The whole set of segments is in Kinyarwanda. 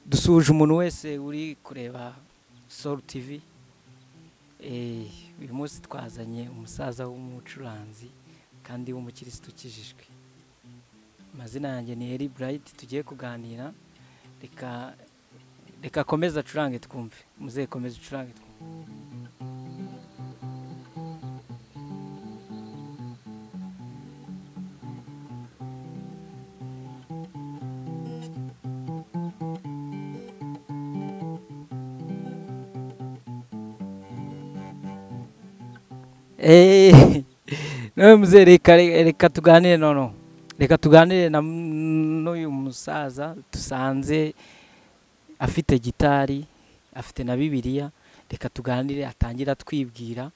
Dusuhuje umuntu wese uri kureba Soul TV. Uyu munsi twazanye umusaza w'umucuranzi kandi w'umukirisitu ukijijwe. Amazina yanjye ni Eri Bright, tugiye kuganira. Reka akomeze acurange twumve. Muzehe, komeza ucurange twumve. None muzehe, reka tuganire noneho. Reka tuganire na n'uyu musaza dusanze afite gitari, afite na Bibiliya. Reka tuganire, atangira atwibwira,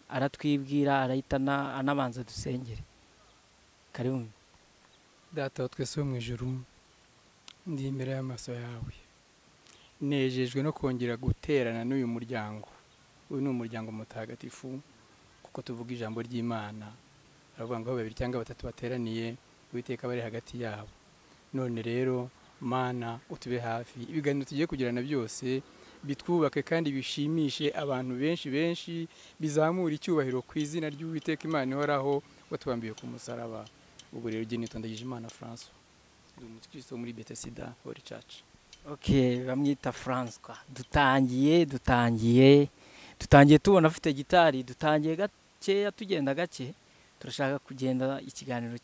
aratwibwira, arahita anabanza dusengere. Karibu. Data wa twese wo mu ijuru, ndi imbere y'amaso yawe, nejejwe no kongera guterana n'uyu muryango. Uyu ni umuryango mutagatifu, kuko tuvuga ijambo ry'Imana. Baravuga ngo aho babiri cyangwa batatu bateraniye, Uwiteka bari hagati yabo. None rero Mana, utube hafi, ibiganiro tugiye kugirana byose bitwubake kandi bishimishe abantu benshi benshi, bizamura icyubahiro ku izina ry'Uwiteka Imana ihoraho watubambiye ku musaraba. Ubwo rero jye nitwa Ndagijimana François, ndi umukristo muri Bethesda Holy Church. Okay, bamwita François. Dutangiye tubona afite gitari, dutangiye gakeya, tugenda gake. Turashaka kugenda ikiganiro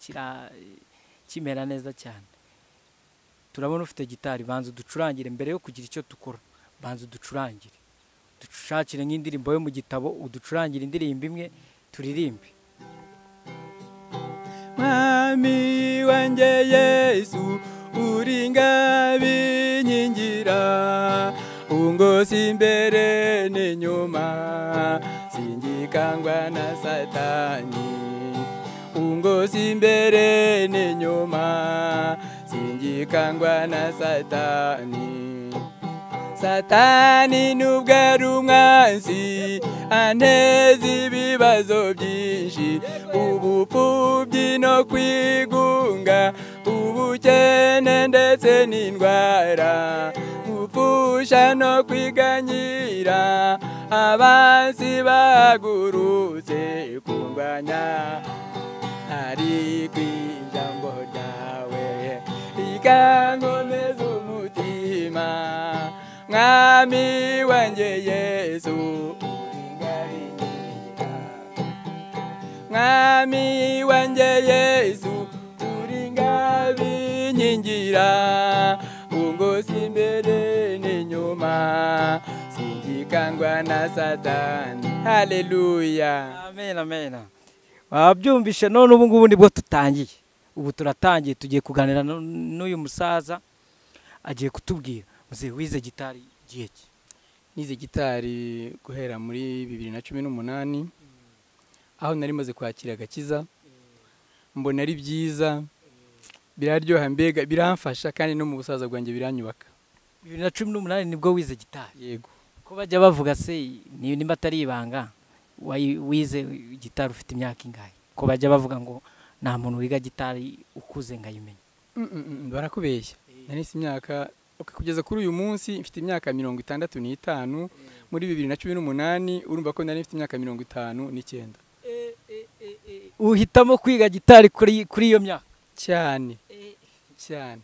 kimera neza cyane. Turabona ufite gitari, banza uducurangire mbere yo kugira icyo dukora. Banza uducurangire, dushakire nk'indirimbo yo mu gitabo, uducurangire indirimbo imwe turirimbe. Mwami wanjye Yesu, uri ingabinkingira, ungosi imbere n'inyuma, singikangwa na Satani. Ungosi imbere n'inyuma, singikangwa na Satani. Satani nubwo ari umwanzi, anteza ibibazo byinshi, ubupfubyi no kwigunga, ubukene ndetse n'indwara, gupfusha no kwiganyira, abansi bahagurutse kundwanya. Ariko ijambo ryawe rikankomeza umutima, Mwami wanjye Yesu, uri ingabinkingira. Mwami wanjye Yesu, uri ingabinkingira, ungosi imbere n'inyuma, singikangwa na Satani. Haleluya. Amen, amen. Wabyumvishe. None ubu ngubu nibwo tutangiye. Ubu turatangiye, tugiye kuganira n'uyu musaza, agiye kutubwira. Muzehe, wize gitari igihe ki? Nize gitari guhera muri 2018, aho nari maze kwakira agakiza, mbona ari byiza, biraryoha, mbega biramfasha, kandi no mu busaza bwanjye biranyubaka. 2018 nibwo wize gitari? Yego. Ko bajya bavuga se, nimba atari ibanga, wize gitari ufite imyaka ingahe? Ko bajya bavuga ngo nta muntu wiga gitari ukuze ngo ayimenye. Barakubeshya. Nari mfite imyaka, kugeza kuri uyu munsi mfite imyaka 65, muri 2018 urumva ko nari mfite imyaka 59. Uhitamo kwiga gitari kuri iyo myaka? Cyane cyane.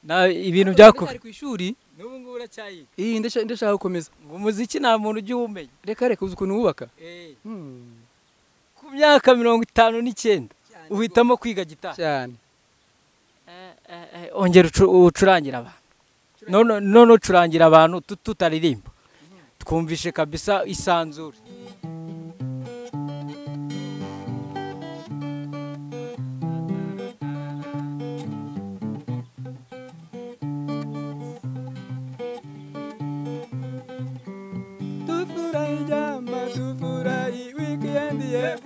Na ibintu byako ku ishuri n'ubu ngubu uracyayiga? Ndashaka gukomeza. Ngo umuziki nta muntu ujya uwumenya. Reka uzi ukuntu wubaka. Ku myaka 59 uhitamo kwiga gitari? Cyane. Ongera ucurangira abantu. None ucurangira abantu tutaririmba, twumvishe kabisa isanzure. Tufurahi jama, tufurahi weekend ye.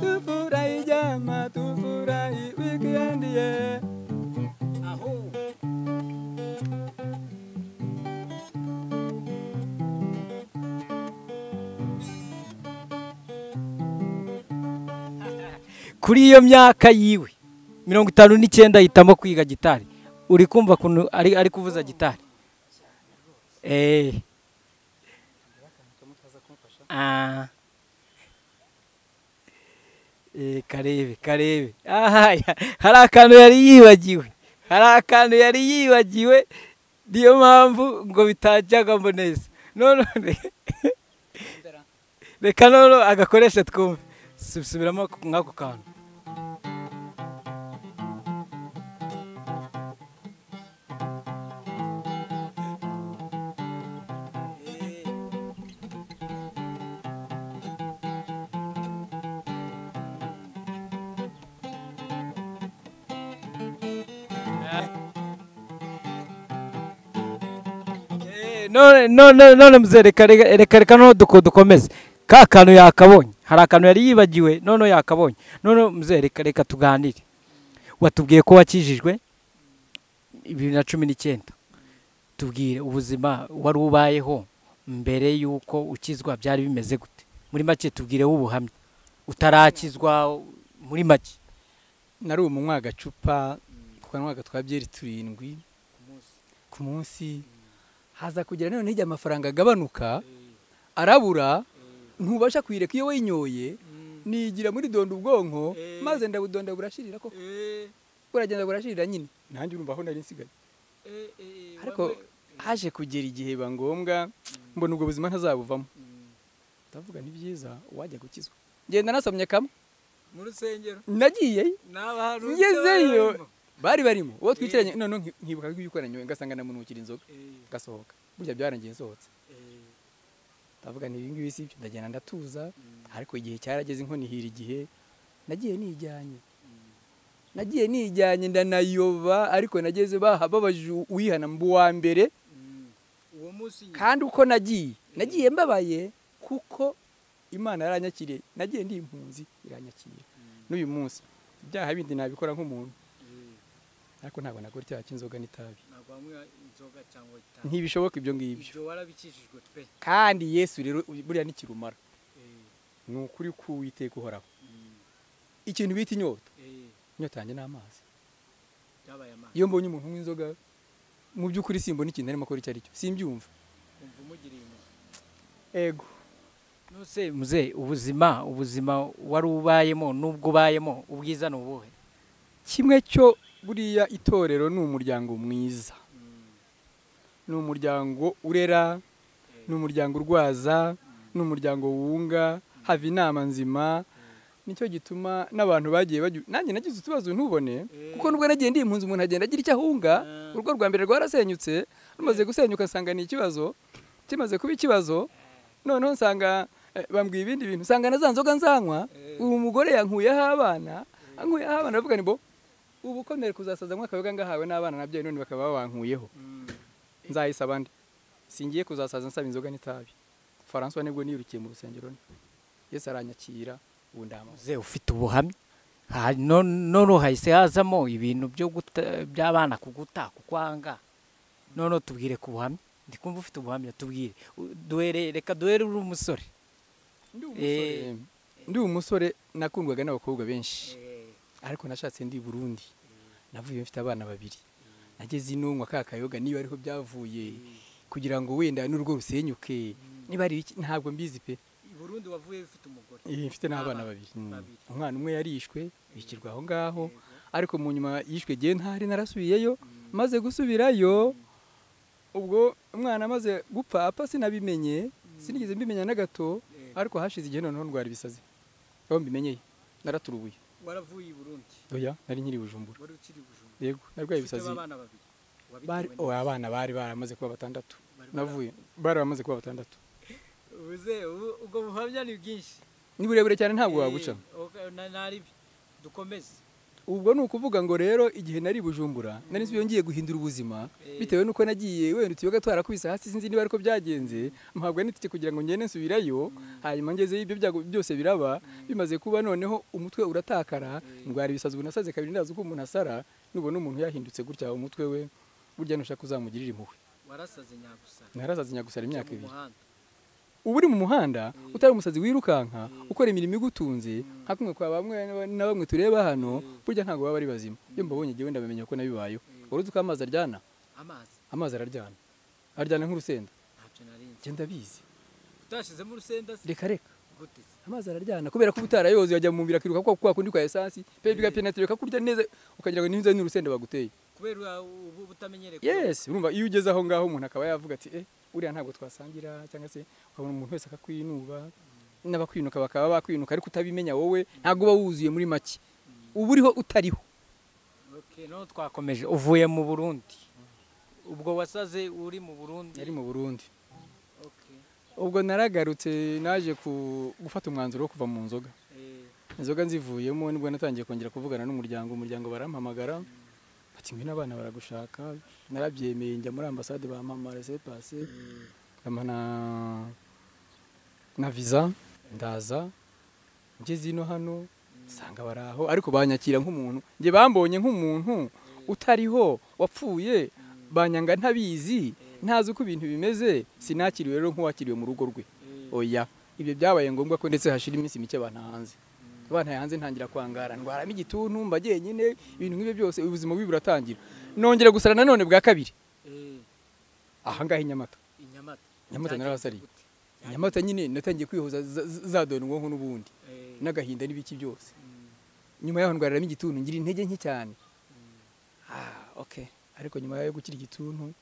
Tufurahi jama, tufurahi weekend ye. Aho. Kuri iyo myaka yiwe 59 ahitamo kwiga gitari. Uri kumva kuntu ari kuvuza gitari. Karebe aha hari akantu yari yibagiwe, niyo mpamvu ngo bitajyagamo neza. None reka none agakoresha twumve. Subiramo nk'ako kantu. None mzee, reka none dukomeze. Ka kantu yakabonye, hari akantu yari yibagiwe, none yakabonye. None mzee, reka tuganire. Watubwiye ko wakijijwe 2019. Tubwire ubuzima wari ubayeho mbere yuko ukizwa byari bimeze gute? Muri make tubwire ubuhamya utarakizwa muri make. Nari umunywa agacupa kuko nywaga twa byeri 7 ku munsi. Haza kugira none ntijya amafaranga agabanuka arabura, ntubasha kwireka iyo winyoye. Nigira muri dondo ubwonko maze ndabudonda burashirira koko, buragenda burashirira nyine, nanjye urumva aho nari nsigaye. Ariko haje kugera igihe bangombwa mbona ubwo buzima ntazabuvamo, ndavuga ni byiza wajya gukizwa. Ngenda nasomye kamwe mu rusengero nagiye ngezeyo bari barimo uwo twicaranye, none nkibuka yuko nanyoye ngasanga namunukira inzoga gasohoka. Burya byarangiye nsohotse, ndavuga ni ibi ngibi sibyo, ndagenda ndatuza. Ariko igihe cyarageze inkoni hira igihe nagiye nijyanye ndanayoba, ariko nageze babaje uwihana mbu wa mbere uwo munsi. Kandi uko nagiye mbabaye kuko Imana yaranyakiriye, nagiye ndi impunzi iranyakira. N'uyu munsi ibyaha bindi nabikora nk'umuntu, ariko ntabwo nakora icyaha cy'inzoga n'itabi. Ntibishoboka ibyo ngibyo. Kandi Yesu rero buriya ni kirumara, ni ukuri k'Uwiteka uhoraho. Ikintu bita inyota, inyota yanjye ni amazi. Iyo mbonye umuntu unywa inzoga mu by'ukuri simbona ikintu arimo akora icyo ari cyo, simbyumva. Ego. Nose muze, ubuzima wari ubayemo n'ubwo ubayemo ubwiza ni ubuhe? Kimwe cyo buriya itorero ni umuryango mwiza, ni umuryango urera, ni umuryango urwaza, ni umuryango wunga, hava inama nzima. Nicyo gituma n'abantu bagiye nanjye nagize utubazo ntubone, kuko nubwo nagiye ndi impunzi umuntu agenda agira icyo ahunga. Urugo rwa mbere rwarasenyutse, rumaze gusenyuka nsanga ni ikibazo, kimaze kuba ikibazo noneho nsanga bambwiye ibindi bintu, nsanga na za nzoga nzanywa. Ubu mugore yankuyeho abana, aravuga ni bo ubu komere kuzasaza mwakayoga ngahawe n'abana nabyo none bakaba bankuyeho, nzayisaba nde? Singiye kuzasaza nsaba inzoga n'itabi. François nibwo nirukiye mu rusengero, Yesu aranyakira ubu ndamaze. Ufite ubuhamya none hahise hazamo ibintu byo by'abana kuguta kukwanga. None tubwire ku buhamya, ndikumva ufite ubuhamya, tubwire. Duhere, reka duhere uri umusore. Ndi umusore nakundwaga n'abakobwa benshi, ariko nashatse ndi Burundi, navuye mfite abana babiri. Nageze ino nywa ka kayoga niba ariho byavuye kugira ngo wenda n'urugo rusenyuke, niba ari iki ntabwo mbizi pe. I Burundi wavuye ufite umugore? Mfite n'abana babiri. Umwana umwe yarishwe bikirwa aho ngaho, ariko mu nyuma yishwe gihe ntari narasubiyeyo. Maze gusubirayo ubwo umwana amaze gupfa apfa sinabimenye, sinigeze mbimenya na gato, ariko hashize igihe noneho ndwara ibisazi. Aho mbimenyeye naraturubuye. Waravuye i Burundi? Oya, nari nkiri Bujumbura. Wari ukiri Bujumbura? Yego, narwaye ibisazi. Abana babiri? Abana bari baramaze kuba 6. Navuye bari bamaze kuba 6. Ubuze ubwo buhamya ni bwinshi. Ni burebure cyane ntabwo wabuca. Nari dukomeze. Ubwo ni ukuvuga ngo rero igihe nari Bujumbura nari nzi ngiye guhindura ubuzima bitewe nuko nagiye wenda utuyoga twarakubise hasi, sinzi niba ariko byagenze, mpabwa n'itike kugira ngo ngende nsubirayo. Hanyuma ngeze ibyo byago byose biraba bimaze kuba, noneho umutwe uratakara, ndwara ibisazi. Ubu nasaze kabiri, ndazi uko umuntu asara. Nubona umuntu yahindutse gutya umutwe we burya ntushaka kuzamugirira impuhwe. Warasaze nyagusara? Narasaze nyagusara imyaka 2. Ubu uri mu muhanda utari umusazi wirukanka ukora imirimo igutunze nka kumwe kwa bamwe na bamwe tureba hano, burya ntabwo baba ari bazima. Iyo mbabonye gihe wenda bamenya ko nabibayeho, Uruzi ko amazi aryana? Amazi araryana, aryana nk'urusenda. Ntacyo narinzi. Genda bizi. Utashizemo urusenda se? Reka reka. Amazi araryana kubera ko utarayoze yajya mu mubiri akiruka kwa kundi kwa essence pe bigapenetre kakurya neza ukagira ngo ninze n'urusenda baguteye. Kubera ubu butamenyereye. Yes, urumva iyo ugeze aho ngaho umuntu akaba yavuga ati uriya ntabwo twasangira, cyangwa se ukabona umuntu wese akakwinuba n'abakwinuka bakaba bakwinuka ariko utabimenya wowe ntabwo uba wuzuye muri make. Uba uriho utariho. Okay, no twakomeje uvuye mu Burundi. Ubwo wasaze uri mu Burundi? Yari mu Burundi. Okay. Ubwo naragarutse naje gufata umwanzuro wo kuva mu nzoga. Inzoga nzivuyemo nibwo natangiye kongera kuvugana n'umuryango, umuryango barampamagara bati ngwino abana baragushaka. Narabyemeye njya muri ambasade bampamara laissez passer, bampa na visa, ndaza ngeze ino hano sanga baraho ariko banyakira nk'umuntu. Nge bambonye nk'umuntu utariho wapfuye, banyanga ntabizi, ntazi uko ibintu bimeze, sinakiriwe rero nk'uwakiriwe mu rugo rwe. Oya, ibyo byabaye ngombwa ko ndetse hashira iminsi mike bantahanze. Bantahanze ntangira kwangara, ndwaramo igituntu, mba jyenyine, ibintu nk'ibyo byose, ubuzima bubi buratangira. Nongera gusara nanone bwa kabiri. Aha ngaha i Nyamata. Nyamata narahasariye. Nyamata nyine natangiye kwihoza za dore ubwonko n'ubundi n'agahinda n'ibiki byose. Nyuma yaho ndwaramo igituntu ngira intege nke cyane. Okay. Ariko nyuma yo gukira igituntu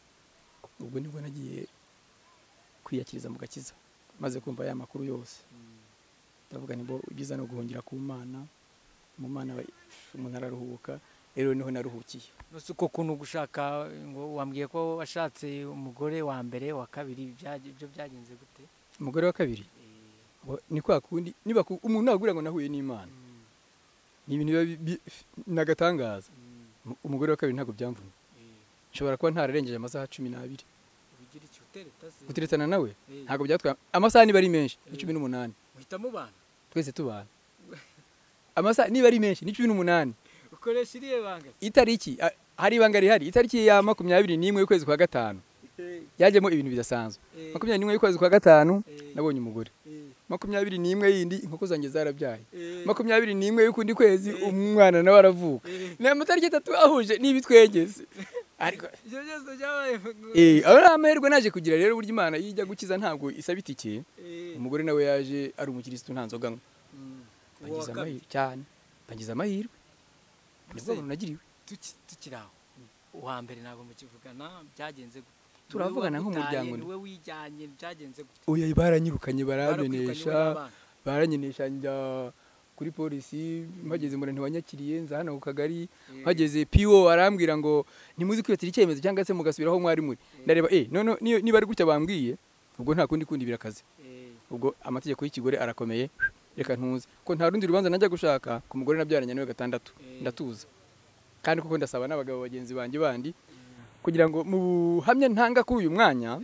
ubwo nibwo nagiye kwiyakiriza mu gakiza maze kumva ya makuru yose. Ndavuga nibo ibyiza no guhungira ku Mana, mu Mana umuntu araruhuka. Rero niho naruhukiye. Nose uko kuntu gushaka ngo wambwiye ko washatse umugore wa mbere wa kabiri ibyo byagenze gute? Umugore wa kabiri ni kwa kundi niba umuntu nagura ngo nahuye n'Imana. Ni ibintu nagatangaza. Umugore wa kabiri ntago byamvunye. Nshobora kuba ntararengeje amasaha 12. Guteretana nawe ntago byatwaye amasaha niba ari menshi ni 18. Muhita mubana? Twese tubana. Amasaha niba ari menshi ni 18. Ukoresha iriye banga. Itariki hari ibanga rihari, itariki ya 21 y'ukwezi kwa gatanu. Yajemo ibintu bidasanzwe. 21 y'ukwezi kwa gatanu nabonye umugore. 21 yindi inkoko zanjye zarabyaye. 21 y'ukundi kwezi umwana nawe aravuka. Ni amatariki 3 ahuje n'ibitwegeze. Ariko ibyo byose byabaye. Aba ari amahirwe naje kugira rero buryo Imana yijya gukiza ntabwo isaba itike. Umugore nawe yaje ari umukirisitu nta nzoga anywa. Bangiza amahirwe cyane. Bangiza amahirwe. Nibwo nagiriwe. Tukiraho. Uwa mbere ntabwo mukivugana byagenze gute? Turavugana nk'umuryango. Niwe wijyanye byagenze gute? Oya baranyirukanye baramenesha, baranyenesha njya kuri polisi, mpageze mura ntibanyakiriye, nza hano ku kagari, mpageze PO arambwira ngo ntimuzi kwifatira icyemezo cyangwa se mugasubiraho mwari muri. Ndareba no niba ari gutya bambwiye ubwo nta kundi kundi birakaze. Ubwo amategeko y'ikigore arakomeye, reka ntuze ko nta rundi rubanza najya gushaka ku mugore nabyaranye nawe gatandatu, ndatuza. Kandi kuko ndasaba n'abagabo bagenzi banjye bandi kugira ngo mu buhamya ntanga kuri uyu mwanya,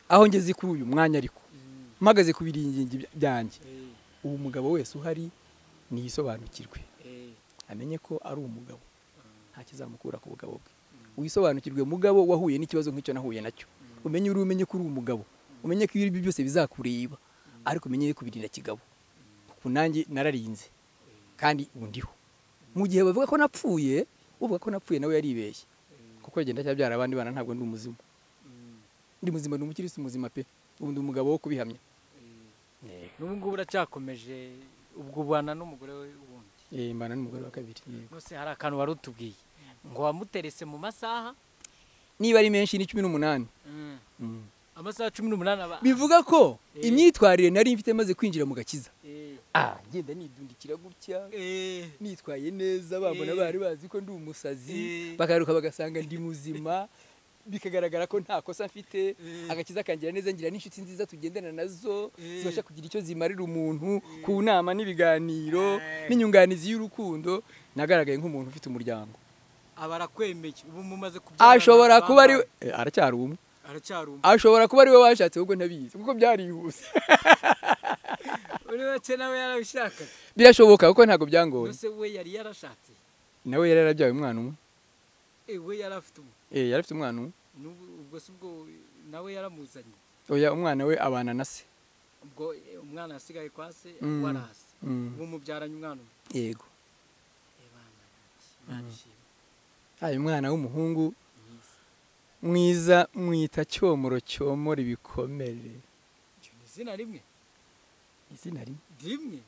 aho ngeze kuri uyu mwanya ariko mpagaze ku biringingi byanjye, uwo mugabo wese uhari niyisobanukirwe, amenye ko ari umugabo nta kizamukura ku bugabo bwe. Wisobanukirwe mugabo wahuye n'ikibazo nk'icyo nahuye nacyo, umenye uri, umenye ko uri umugabo, umenye ko ibi byose bizakureba, ariko umenye kubirinda kigabo. Kuko nanjye nararinze kandi ubu ndiho. Mu gihe bavuga ko napfuye, uvuga ko napfuye nawe yaribeshye. Kuko yagenda cyabyara abandi bana ntabwo ndi umuzima. Ndi muzima, ndi umukirisitu muzima pe. Ubu ndi umugabo wo kubihamya. N'ubu ngubu uracyakomeje ubwo ubana n'umugore we wundi? Mbana n'umugore wa kabiri. Nose hari akantu wari utubwiye ngo wamuterese mu masaha niba ari menshi ni 18. Amasaha 18 aba bivuga ko imyitwarire nari mfite maze kwinjira mu gakiza. Ngenda nidundikira gutya, nitwaye neza, bambona bari bazi ko ndi umusazi, bakaruka bagasanga ndi muzima, bikagaragara ko nta kosa mfite, agakiza kangira neza, ngira n'inshuti nziza tugendana nazo zibasha kugira icyo zimarira umuntu ku nama n'ibiganiro n'inyunganizi y'urukundo. Nagaragaye nk'umuntu ufite umuryango. Abarakwemeye ubu mumaze kubyara. Ashobora kuba ari aracyari umwe. Ashobora kuba ari we washatse ubwo ntabizi kuko byarihuse. Uri bake nawe yarabishaka. Birashoboka kuko ntago byangoye. Nose we yari yarashatse. Nawe yari yarabyaye umwana umwe. We yari afite umwe. Yari afite umwana umwe. Ubwo se ubwo nawe yaramuzanye. Oya umwana we abana na se. Ubwo umwana asigaye kwa se warase. Ubu mubyaranye umwana umwe. Yego. Haye umwana w'umuhungu mwiza mwita Cyomoro cyomora ibikomere. Izina rimwe. Izina rimwe. Rimwe.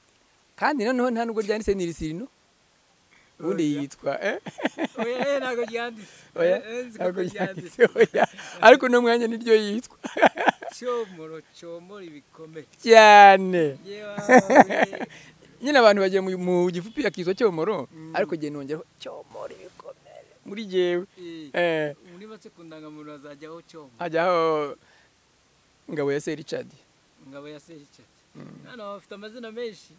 Kandi noneho nta nubwo ryanditse ni Risirino. Ubundi yitwa oya ntago ryanditse. Oya ntago ryanditse oya. Ariko no mwanya niryo yitwa. Cyomoro cyomora ibikomere. Cyane. Nyine abantu bagiye mu gifupi akitwa Cyomoro ariko giye nongeraho cyomora ibikomere muri jewe. Muri batse kundangamuntu azajyaho Cyomoro. Ajyaho Ngabo ya Se Richard. Ngabo ya Se Richard. Nano bafite amazina menshi.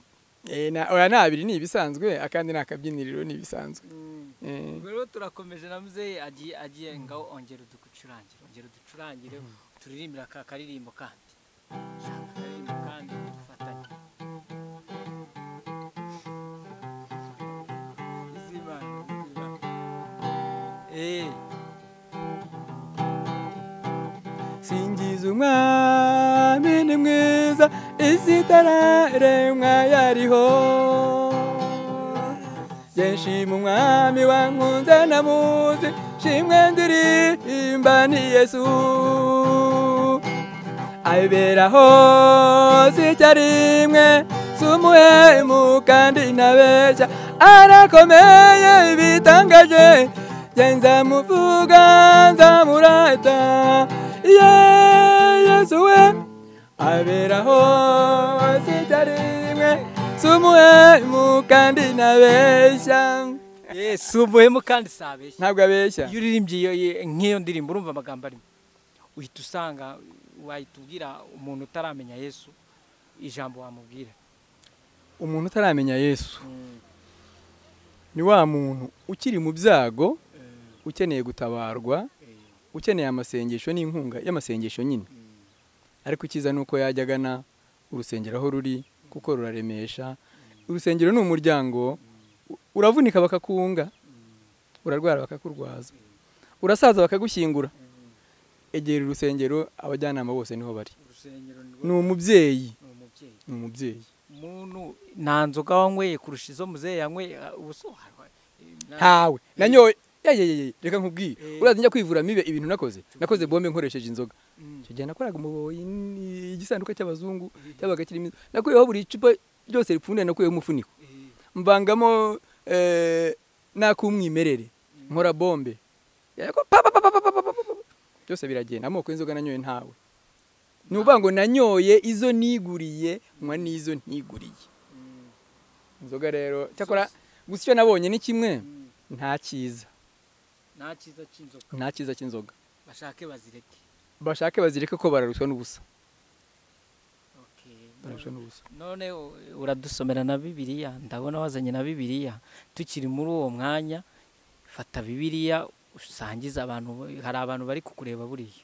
Na oya na abiri ni ibisanzwe akandi nakabyiniriro ni ibisanzwe. Rero turakomeje na muzehe agiye ngaho ongera uducurangire, ongera uducurangire turirimbira aka karirimbo kandi. Shaka karirimbo kandi dufatanye. Izimana. Singiza umwami ni mwiza isi itararemwa yariho. Nshima umwami wankunze namuzi shimwe ndirimba ni Yesu. Abera hose icyarimwe si umuhemu kandi ntabeshya arakomeye bitangaje nzamuvuga nzamurata Yesu we. Abera hose icyarimwe si umuhemu kandi ntabeshya. Si umuhemu kandi sabeshya. Ntabwo abeshya. Iyo uririmbye nk'iyo ndirimbo urumva amagambo arimo uhita usanga wahita ubwira umuntu utaramenya Yesu ijambo wamubwira. Umuntu utaramenya Yesu ni wa muntu ukiri mu byago ukeneye gutabarwa ukeneye amasengesho n'inkunga y'amasengesho nyine. Ariko ikiza nuko yajya agana urusengero aho ruri kuko ruraremesha. Urusengero ni umuryango, uravunika bakakunga, urarwara bakakurwaza, urasaza bakagushyingura. Egera urusengero abajyanama bose niho bari. Ni umubyeyi. Ni umubyeyi. Muntu nta nzoga wanyweye kurusha izo muzehe yanyweye ubuso ntawe nanyoye. Reka nkubwiye urazi njya kwivura mibe ibintu nakoze bombe nkoresheje inzoga. Icyo gihe nakoraga umuboyi igisanduka cy'abazungu cyabaga kirimo nakuyeho buri icupa ryose ripfundiye nakuyeho umufuniko mvangamo nakumwimerere nkora bombe byose biragenda. Amoko y'inzoga nanyoye ntawe. Ni ukuvuga ngo nanyoye izo niguriye nywa n'izo ntiguriye. Inzoga rero cyakora gusa icyo nabonye ni kimwe nta cyiza. Nta cyiza cy'inzoga. Nta cyiza cy'inzoga. Bashake bazireke. Bashake bazireke ko bararuswa n'ubusa. Bararuswa n'ubusa. None uradusomera na Bibiliya, ndabona wazanye na Bibiliya. Tukiri muri uwo mwanya fata Bibiliya usangiza abantu, hari abantu bari kukureba buriya.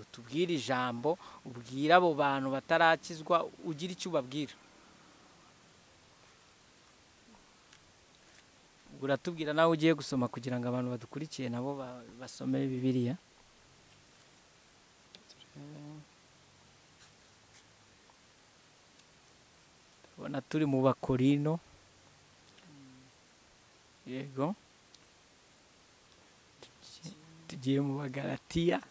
Utubwire ijambo, ubwira abo bantu batarakizwa ugira icyo ubabwira. Uratubwira nawe ugiye gusoma kugira ngo abantu badukurikiye nabo basome Bibiliya. Tubona turi mu Bakorino. Yego. Tugiye mu Bagalatiya.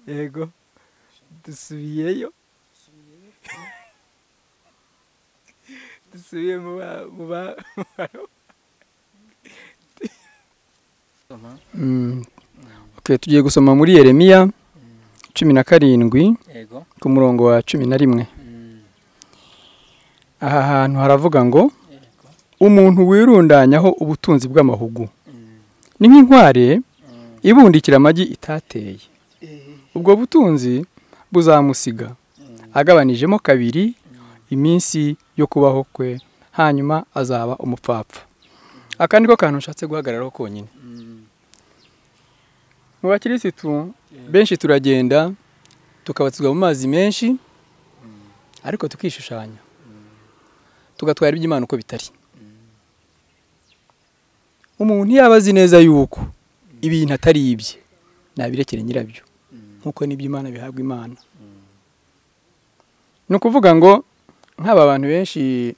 Yego dusubiyeyo. Dusubiye mu ba Okay, tugiye gusoma muri Yeremiya 17 yego ku murongo wa 11. Aha hantu haravuga ngo umuntu wirundanyaho ubutunzi bw'amahugu ni nk'inkware ibundikira amagi itateye. Ubwo butunzi buzamusiga agabanijemo kabiri iminsi yo kubaho kwe, hanyuma azaba umupfapfa. Aka niko kantu nshatse guhagararaho konyine. Mu bakirisitu benshi turagenda tukabatizwa mu mazi menshi ariko tukishushanya tugatwara iby'Imana uko bitari. Umuntu yaba azi neza yuko ibintu atari ibye nabirekere nyirabyo. Nkuko n'iby'Imana bihabwa Imana. Ni ukuvuga ngo nk'aba bantu benshi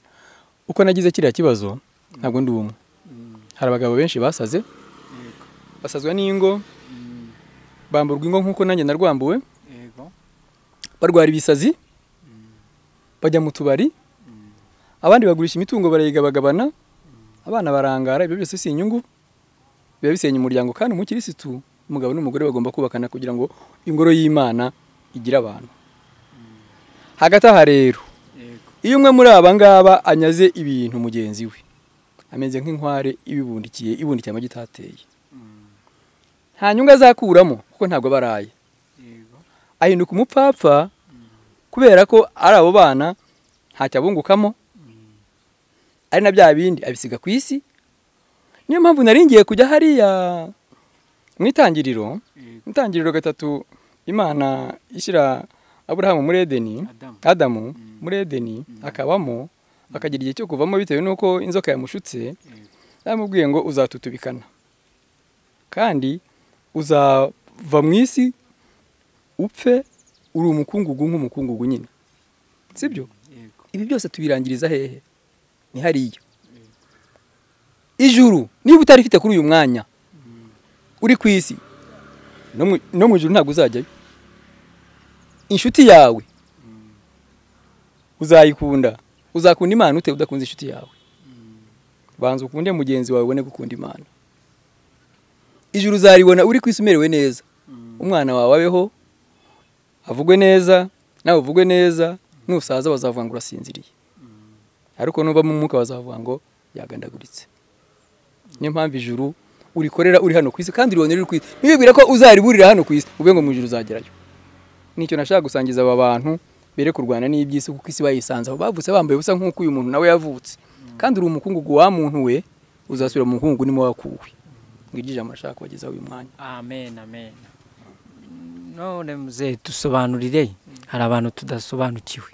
uko nagize kiriya kibazo ntabwo ndi umwe. Hari abagabo benshi basaze, basazwa n'ingo, bamburwa ingo nk'uko nanjye narwambuwe, barwara ibisazi, bajya mu tubari, abandi bagurisha imitungo barayigabagabana, abana barangara. Ibyo byose si inyungu, biba bisenya umuryango. Kandi umukirisitu, umugabo n'umugore bagomba kubakana kugira ngo ingoro y'Imana igire abantu. Hagati aha rero, iyo umwe muri aba ngaba anyaze ibintu mugenzi we, ameze nk'inkware ibibundikiye, ibundikiye amagi itateye, nta nyungu azakuramo kuko ntabwo baraye. Ahinduka umupfapfa kubera ko ari abo bana ntacyo abungukamo, ari na bya bindi abisiga ku isi. Niyo mpamvu naringiye kujya hariya mu itangiriro, mu itangiriro 3, Imana ishyira Aburahamu muri Edeni, Adamu muri Edeni, akabamo, akagira igihe cyo kuvamo bitewe n'uko inzoka yamushutse. Yamubwiye ngo uzatutubikana kandi uzava mu isi upfe uri umukungugu nk'umukungugu nyine, sibyo? Ibi byose tubirangiriza hehe? Ni hariya. Ijuru niba utarifite kuri uyu mwanya uri ku isi, no mu ijuru ntabwo uzajyayo. Inshuti yawe uzayikunda, uzakunda Imana ute udakunze inshuti yawe? Banza ukunde mugenzi wawe ubone gukunda Imana. Ijuru uzaribona uri ku isi umerewe neza, umwana wawe abeho avugwe neza, nawe uvugwe neza. Nusaza bazavuga ngo urasinziriye, ariko nuba mu mwuka bazavuga ngo yagandaguritse. Niyo mpamvu ijuru urikorera uri hano ku isi, kandi uribonera uri ku isi. Ntibibwira ko uzariburira hano ku isi ube ngo mu ijuru uzagerayo. Nicyo nashaka gusangiza aba bantu bere kurwana n'iby'isi, kuko isi bayisanze aho bavutse bambaye ubusa nk'uko uyu muntu nawe yavutse. Kandi uri umukungugu wa muntu we, uzasubira mu mukungugu nimo wakuwe. Ngiryo ijambo nashaka kubagezaho uyu mwanya. Amen, amen. None muze tusobanurire, hari abantu tudasobanukiwe.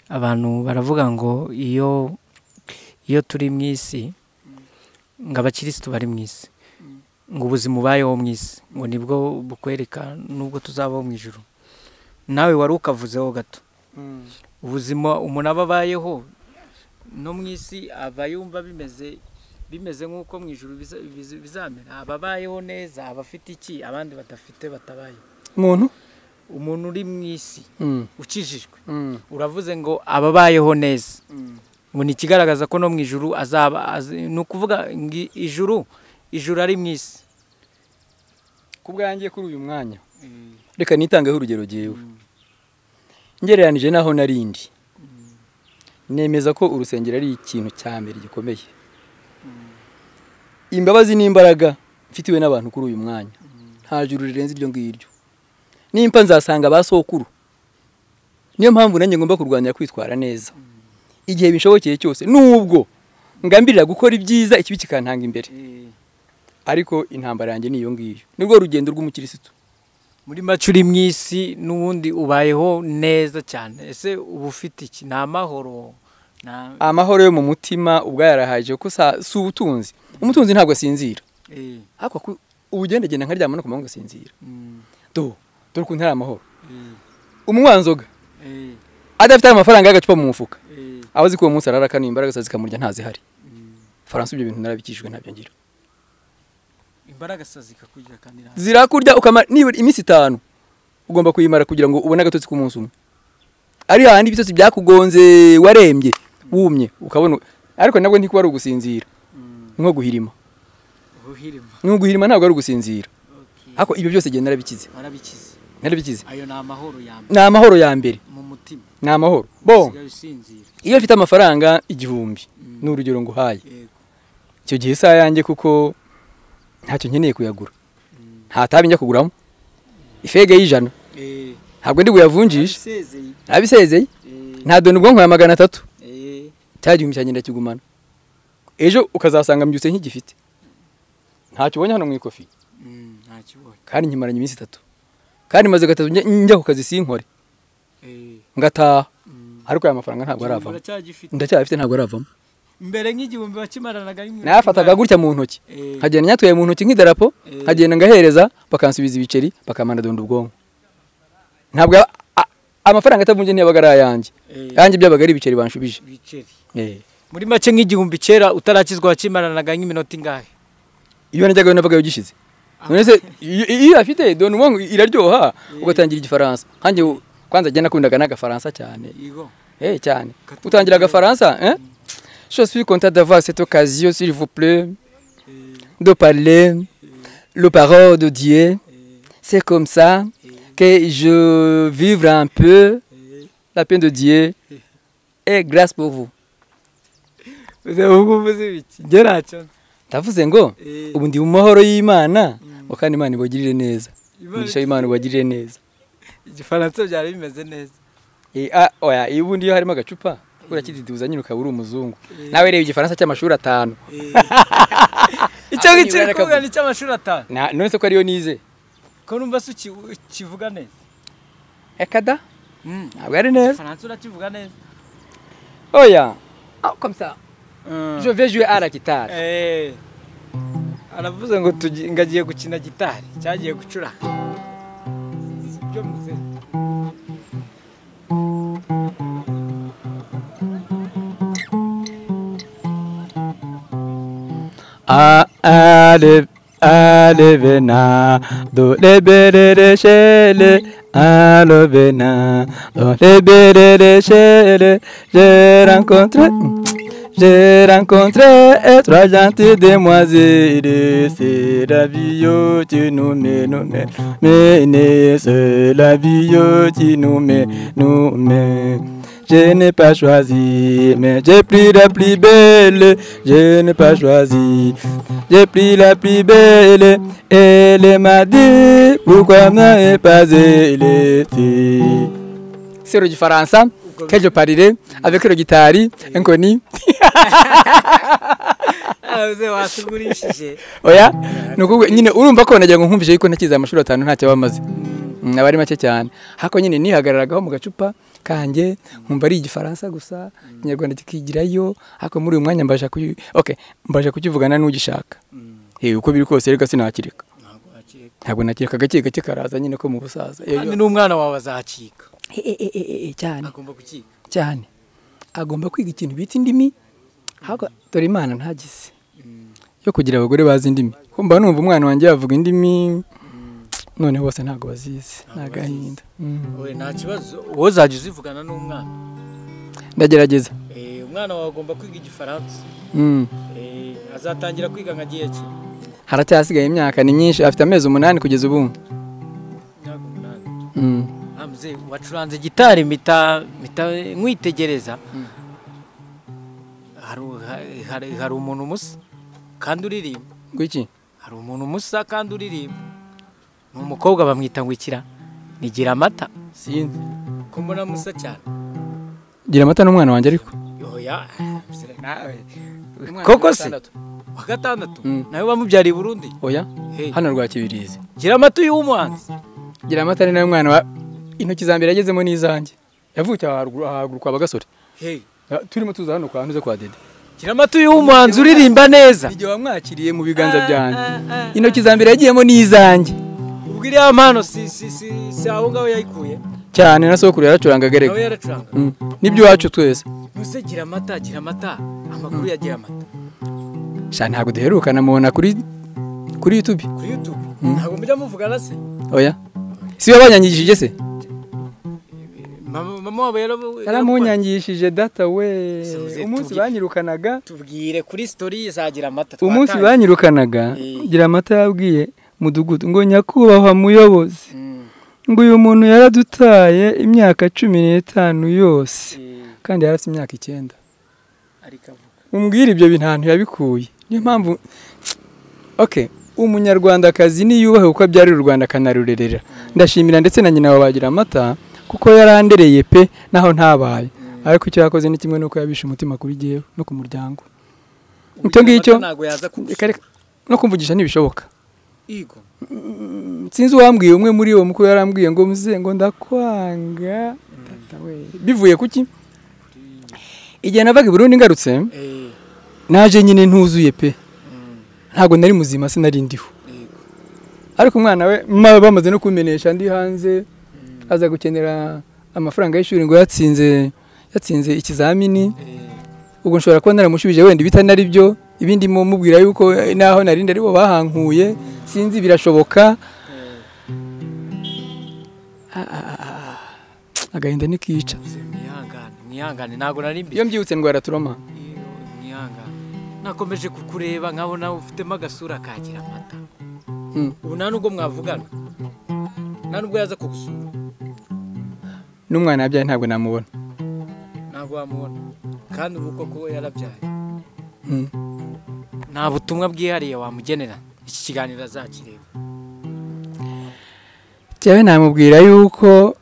Abantu baravuga ngo iyo turi mu isi, ngo abakirisitu bari mu isi, ngo ubuzima ubayeho mu isi ngo nibwo bukwereka nubwo tuzabaho mu ijuru. Nawe wari ukavuzeho gato, ubuzima umuntu aba abayeho no mu isi aba yumva bimeze nk'uko mu ijuru bizamera. Aba abayeho neza, aba afite iki abandi badafite batabaye. Umuntu uri mu isi ukijijwe, uravuze ngo ababayeho neza, ngo ni ikigaragaza ko no mu ijuru azaba. Ni ukuvuga ijuru ari mu isi. Ku bwanjye kuri uyu mwanya, reka nitangeho urugero jyewe ngereranije naho narindi, nemeza ko urusengero ari ikintu cya mbere gikomeye. Imbabazi n'imbaraga mfitiwe n'abantu kuri uyu mwanya, nta juru rirenze iryo ngiryo. Nimpa nzasanga ba sokuru. Niyo mpamvu nanjye ngomba kurwanya kwitwara neza igihe bishobokeye cyose, nubwo ngambirira gukora ibyiza ikibi kikantanga imbere, ariko intambara yanjye niyo ngiyo. Nibwo rugendo rw'umukirisitu. Muri make uri mu isi n'ubundi ubayeho neza cyane. Ese uba ufite iki? Ni amahoro, amahoro yo mu mutima ubwo yarahaje, kuko si ubutunzi. Umutunzi ntabwo asinzira, ariko ubugendagenda nkaryama no kumanywa ngasinzira. Dore ukuntu ari amahoro. Umunywanzoga adafite amafaranga y'agacupa mu mufuka, aba azi ko uwo munsi arara kanuye, imbaraga zikamurya ntazihari. Faransa ibyo bintu narabikishijwe ntabyo ngira. Imbaraga zikakurya kandi zirakurya, ukamara nibura iminsi 5 ugomba kuyimara kugira ngo ubone agatotsi k'umunsi umwe. Ari handi ibitotsi byakugonze warembye wumye ukabona, ariko nabwo ntikuba ari ugusinzira, nko guhirima. Nko guhirima ntabwo ari ugusinzira. Ariko ibyo byose genda narabikize. Narabikize. Ayo ni amahoro ya mbere. Ni amahoro ya mbere mu mutima. Ni amahoro. Bo iyo mfite amafaranga 1000 ni urugero nguhaye, icyo gihe isaha yanjye kuko ntacyo nkeneye kuyagura, nta tabi njya kuguramo, ifege y'100 ntabwo ndi buyavunjishe, nabisezeye, nta doni ubwonko ya 300, cya gihumbi cyanjye ndakigumana. Ejo ukazasanga mbyutse nk'igifite, ntacyo ubonye hano mu ikofi, kandi nkimaranye iminsi 3, kandi maze 3 njya ku kazi sinkore, ngataha, ariko aya mafaranga ntabwo aravamo, ndacyafite ntabwo aravamo. Mbere nk'igihumbi wakimaranaga nafataga gutya mu ntoki, nkagenda nyatwaye mu ntoki nk'idarapo, nkagenda ngahereza bakansubiza ibiceri, bakamana donda ubwonko. Ntabwo amafaranga atavunje ntiyabaga ari ayanjye. Yanjye byabaga ari ibiceri banshubije. Ibiceri. Muri make nk'igihumbi kera utarakizwa wakimaranaga nk'iminota ingahe? Iyo najyaga nabaga yogishize. None se iyo afite don wangu iraryoha ugatangira igifaransa. Hanjye kwanza jye nakundaga n'agafaransa cyane. Yego. Cyane. Utangira agafaransa, hein? Je suis content d'avoir cette occasion, s'il vous plaît, de parler le parole de Dieu. C'est comme ça que je vivre un peu la paix de Dieu et grâce pour vous. Ndavuze ngo ubu ndi mu mahoro y'Imana, kandi Imana ibagirire neza. Umugisha w'Imana ubagirire neza. Igifaransa byari bimeze neza. Oya, iyo ubundi iyo harimo agacupa urakididuza nyine ukaba uri umuzungu. Nawe reba igifaransa cy'amashuri 5. Icyo ngicyo kuvuga ni cy'amashuri 5. None se ko ariyo nize? Ko numva se ukivuga neza. Ekada? Ntabwo ari neza. Igifaransa urakivuga neza. Oya. Comme ça. Je vais jouer à la guitare. Aravuze ngo ngagiye gukina gitari, cyagiye gucura. Ibyo muze. A A A le vena do le b r r c l A le vena do le b r r c l. J'ai rencontré trois gentilles demoiselles. C'est la vie qui nous mène, nous mène. C'est la vie qui nous mène, nous mène. Je n'ai pas choisi, mais j'ai pris la plus belle. Je n'ai pas choisi, j'ai pris la plus belle. Elle m'a dit pourquoi n'avez pas été. C'est le français que je parlerai avec le guitare inconnu. Oya, nuko nyine urumva ko nagira ngo nkumvije yuko ntakiza amashuri 5 ntacyo bamaze. Abari make cyane. Hako nyine nihagararagaho mu gacupa kanjye nkumva ari igifaransa gusa, ikinyarwanda kikigirayo, hako muri uyu mwanya mbasha ku okay, mbasha kukivugana n'ugishaka. Uko biri kose reka sinakireka. Ntabwo nakireka gake gake karaza nyine ko mu busaza. Kandi n'umwana wawe azakika. Cyane. Agomba gukika. Cyane. Agomba kwiga ikintu bita indimi. Hako dore Imana ntagize. Yo kugira abagore bazi indimi. Ko mba numva umwana wanjye yavuga indimi. None bose ntago bazizi. Nagahinda. Oye nta kibazo. Wowe uzajya uzivugana n'umwana. Ndagerageza. Umwana wawe agomba kwiga igifaransa. Azatangira kwiga nka gihe ki? Haracyasigaye imyaka ni myinshi, afite amezi 8 kugeza ubu. Imyaka 8. Amze wacuranze gitari mita nkwitegereza. Hari umuntu musa kandi uririmba. Ngwiki? Hari umuntu musa kandi uririmba. Ni umukobwa bamwita ngwikira. Ni Giramata. Sinzi. Ko mbona musa cyane. Giramata n'umwana wanjye ariko. Oya, nawe. Koko se? Wa gatandatu. Nawe bamubyariye i Burundi? Oya. Hano rwa Kibirizi. Giramata uyu w'umuhanzi. Giramata ni nawe mwana wa intoki za mbere yagezemo n'izanjye. Yavukiye aharuguru kwa Bagasore. Turimo tuza hano kwa ntuze kwa Dede. Giramata uyu w'umuhanzi uririmba neza. Igihe wamwakiriye mu biganza byanjye. Intoki za mbere yagiyemo n'izanjye. Ubwo iriya mpano si aho ngaho yayikuye? Cyane na sokuru yaracuranga gereka. Nawe yaracuranga. Nibyo iwacu twese. Nuse Giramata, Giramata, amakuru ya Giramata. Sha ntabwo duherukana mubona kuri YouTube. Kuri YouTube. Ntabwo mujya muvugana se? Oya. Si wabanyangishije se? Mama wabo yaramunyangishije data we. Umunsi banyirukanaga tubwire kuri story za Giramata. Umunsi banyirukanaga Giramata yabwiye mudugudu ngo nyakubahwa muyobozi ngo uyu muntu yaradutaye imyaka 15 yose kandi yarafite imyaka 9. Umbwira ibyo bintu yabikuye. Niyo mpamvu okay, umunyarwandakazi niyubahe uko abyarira u Rwanda akanarurerera. Ndashimira ndetse na nyina wa Giramata kuko yarandereye pe naho ntabaye. Ariko icyo yakoze ni kimwe nuko yabishe umutima kuri jewe no ku muryango. Icyo ngicyo no kumvugisha ntibishoboka. Igo. Sinzi uwambwiye umwe muri bo mukuru yarambwiye ngo muze ngo ndakwanga tata we. Bivuye kuki? Igihe navaga i Burundi ngarutse naje nyine ntuzuye pe. Ntago nari muzima sinari ndiho. Ariko umwana we bamaze no kumenesha ndi hanze. Aza gukenera amafaranga y'ishuri ngo yatsinze ikizamini. Ubwo nshobora kuba naramushubije wenda bitari byo, ibindi mubwira yuko naho narindi ari bo bahankuye, sinzi birashoboka. Agahinda nikica. Mwihangane ntago nari mbi. Iyo mbyibutse ndwara turoma. Mwihangane. Nakomeje kukureba nkabona ufitemo agasura kagira amata. Ubu nta nubwo mwavugana, nta nubwo yaza kugusura. N'umwana yabyaye ntabwo namubona. Ntabwo wamubona kandi ubu koko yarabyaye. Nta butumwa bwihariye wamugenera iki kiganiro azakireba? Cyawe namubwira yuko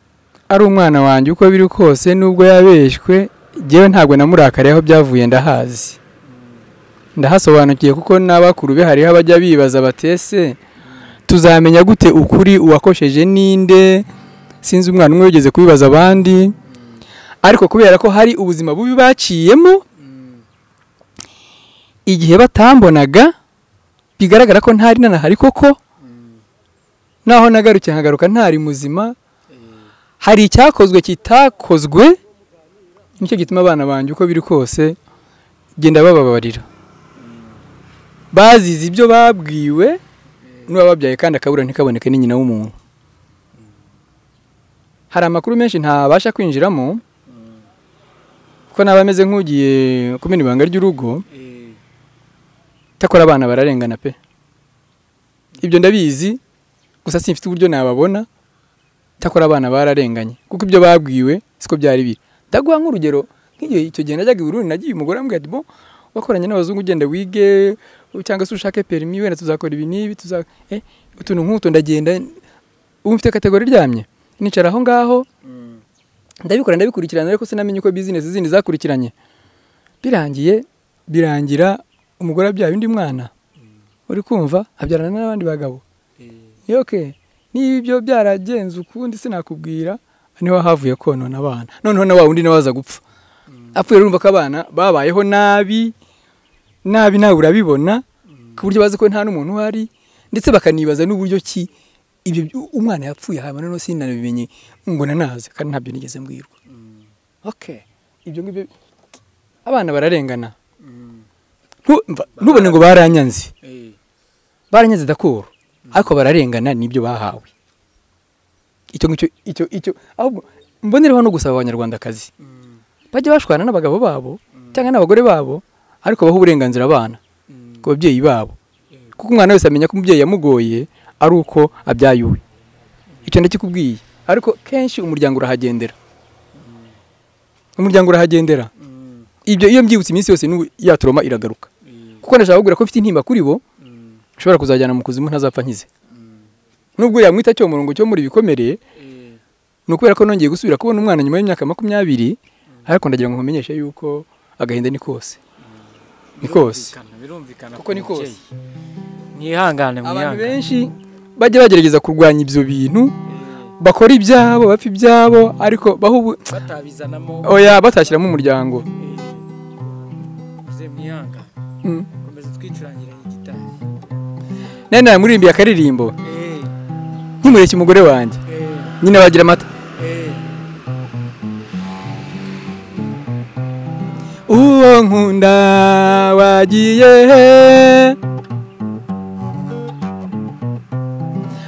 ari umwana wanjye uko biri kose, nubwo yabeshywe jyewe ntabwo namurakariye, aho byavuye ndahazi, ndahasobanukiye, kuko n'abakuru be hariho abajya bibaza batese tuzamenya gute ukuri, uwakosheje ninde? Sinzi umwana umwe wigeze kubibaza abandi, ariko kubera ko hari ubuzima bubi baciyemo igihe batambonaga, bigaragara ko ntari nanahari koko, naho nagarukiye nkagaruka ntari muzima, hari icyakozwe kitakozwe, nicyo gituma abana banjye uko biri kose genda bababarira. Bazize ibyo babwiwe n'uwababyaye, kandi akabura ntikaboneke ni nyina w'umuntu. Hari amakuru menshi ntabasha kwinjiramo kuko naba ameze nk'ugiye kumena ibanga ry'urugo. Cyakora abana bararengana pe, ibyo ndabizi, gusa simfite uburyo nababona. Cyakora abana bararenganye kuko ibyo babwiwe siko byari biri. Ndaguha nk'urugero, nk'igihe icyo gihe najyaga i Burundi, nagiye umugore ambwira ati bon, wakoranye n'abazungu ugenda wige cyangwa se ushake permis, wenda tuzakora ibi n'ibi, utuntu nk'utu. Ndagenda ubu mfite kategori iryamye, nicara aho ngaho ndabikora ndabikurikirana, ariko sinamenye uko business zindi zakurikiranye. Birangiye birangira umugore abyaye undi mwana, uri kumva abyarana n'abandi bagabo. Okay, niba ibyo byaragenze ukundi sinakubwira, niho havuye konona abana. Noneho na wa wundi nawe aza gupfa, apfuye urumva ko abana babayeho nabi nabi, nawe urabibona ku buryo bazi ko nta n'umuntu uhari, ndetse bakanibaza n'uburyo ki ibyo umwana yapfuye haba noneho sinabimenye ngo nanaze, kandi ntabyo nigeze mbwirwa. Okay, ibyo ngibyo abana bararengana. Ntubone ngo baranyanze, baranyanze dakoro, ariko bararengana nibyo bahawe. Icyo ngicyo icyo ahubwo mbonereho no gusaba abanyarwandakazi bajye bashwana n'abagabo babo cyangwa n'abagore babo, ariko baha uburenganzira abana ku babyeyi babo, kuko umwana wese amenya ko umubyeyi yamugoye ari uko abyaye uwe. Icyo ndakikubwiye, ariko kenshi umuryango urahagendera, umuryango urahagendera. Ibyo iyo mbyibutse iminsi yose ya trauma iragaruka, kuko ndashaka kugura ko mfite intimba kuri bo nshobora kuzajyana mu kuzimu ntazapfa nkize. Nubwo yamwita cyo murongo cyo muri bikomereye, ni ukubera ko nongeye gusubira kubona umwana nyuma y'imyaka 20, ariko ndagira ngo nkumenyeshe yuko agahinda ni kose, ni kose, birumvikana kuko ni kose. Mwihangane, mwihangane. Abantu benshi bajya bagerageza kurwanya ibyo bintu, bakora ibyabo, bapfa ibyabo, ariko baho batabizanamo, oya, batashyiramo umuryango. Mwihangane, komeza twicurangire igitari. Nene namurimbiye akaririmbo nkimureke umugore wanjye, nyine bagira amata. Uwo nkunda wagiye he,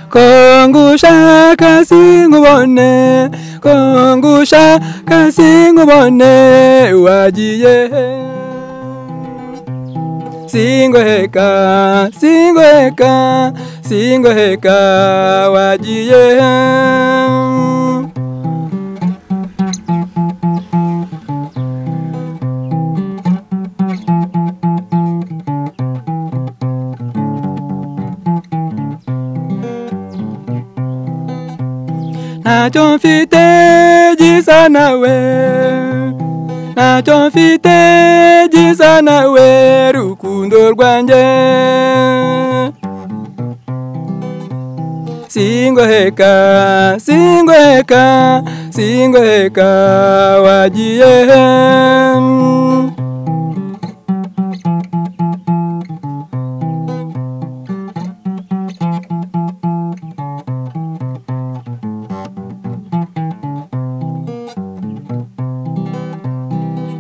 ko ngushaka sinkubone, ko ngushaka sinkubone, wagiye he. Singoheka, singoheka, singoheka, wagiye he. Ntacyo mfite gisa nawe, ntacyo mfite gisa nawe, rukundo rwanjye. Singoheka, singoheka, singoheka, wagiye he.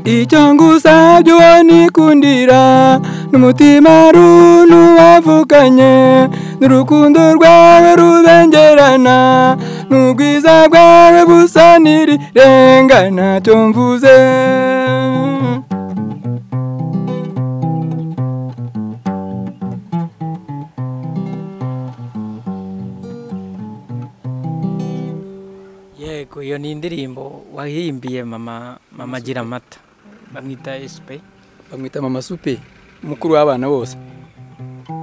Icyo ngusabye uwo nikundira n'umutima runtu wavukanye n'urukundo rwawe rubengerana n'ubwiza bwawe busa n'irirenga ntacyo mvuze. Yego, iyo ni indirimbo wahimbiye mama gira amata, bamwita SP, bamwita mama Supe, mukuru w'abana bose.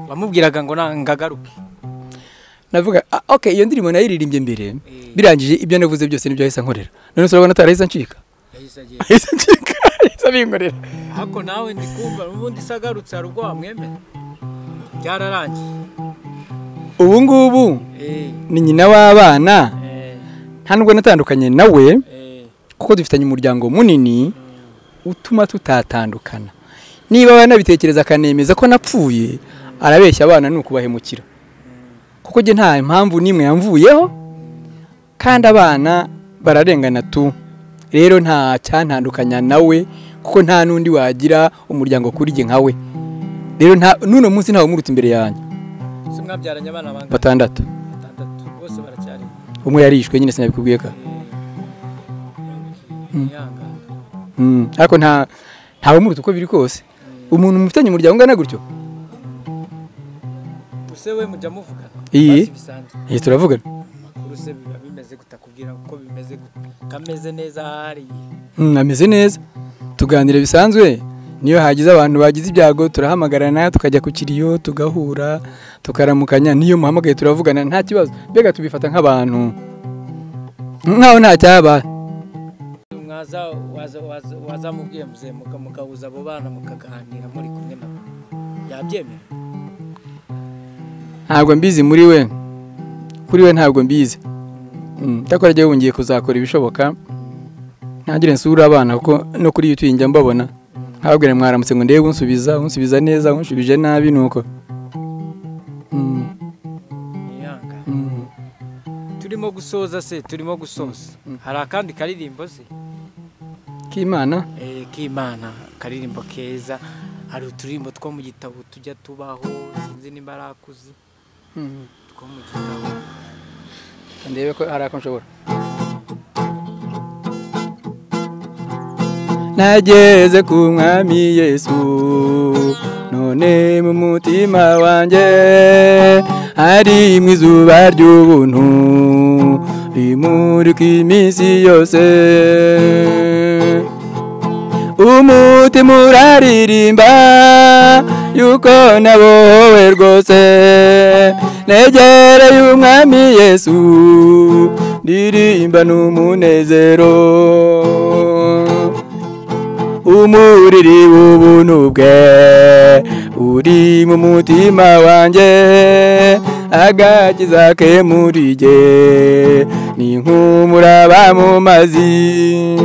Wamubwiraga ngo ngagaruke. Navuga okay, iyo ndirimbo nayiririmbye mbere birangije ibyo navuze byose nibyo yahise ankorera. None se urabona atarahise ancika? Yahise ancika, yahise abinkorera. Hako nawe ndikumva ubundi sagarutse hari ubwo wamwemera. Byararangiye. Ubu ngubu ni nyina w'abana. Nta nubwo natandukanye nawe kuko dufitanye umuryango munini utuma tutatandukana. Niba banabitekereza akanemeza ko napfuye, arabeshya abana ni ukubahemukira. Kuko je nta impamvu nimwe yamvuyeho kandi abana bararengana tu. Rero nta cyantandukanya nawe kuko nta nundi wagira umuryango kuri je nkawe. Rero nta nuno munsi ntawe muruta imbere yanjye. Se mwabyaranye abana bangahe? Batandatu. Batandatu bose baracyari. Umwe yarishwe nyine sinabikubwiye ka. Ariko nta ntawe muruta uko biri kose. Umuntu mufitanye umuryango ungana gutyo. Use we mujya muvugana? Iyi turavugana. Makuru se biba bimeze gutakubwira uko bimeze kameze neza hari. Ameze neza. Tuganira bisanzwe. Niyo hagize abantu bagize ibyago turahamagarana tukajya ku kiriyo tugahura tukaramukanya, niyo muhamagaye turavugana nta kibazo. Mbega tubifata nk'abantu nkaho nta cyaba. Mwaza waza waza wazamubwiye muze mukabuza abo bana mukaganira muri kumwe nabo, yabyemera? Ntabwo mbizi muri we, kuri we ntabwo mbizi. Cyakora jyewe wongeye kuzakora ibishoboka ntagire nsura abana kuko no kuri YouTube njya mbabona nkababwira mwaramutse ngo ndebe unsubiza unsubiza neza unshubije nabi nuko. Turimo gusoza se, turimo gusoza. Hari akandi karirimbo se k'Imana? K'Imana, karirimbo keza. Hari uturimbo two mu gitabo tujya tubaho, sinzi nimba arakuzi. Two mu gitabo. Ndebe ko hari ako nshobora. Nageze ku mwami Yesu none mu mutima wanjye hari mu izuba ry'ubuntu rimurika iminsi yose. Umutima uraririmba yuko nabohowe rwose, negereye umwami Yesu ndirimba n'umunezero. Umuriri w'ubuntu bwe uri mu mutima wanjye, agakiza ke muri jye ni nk'umuraba mu mazi.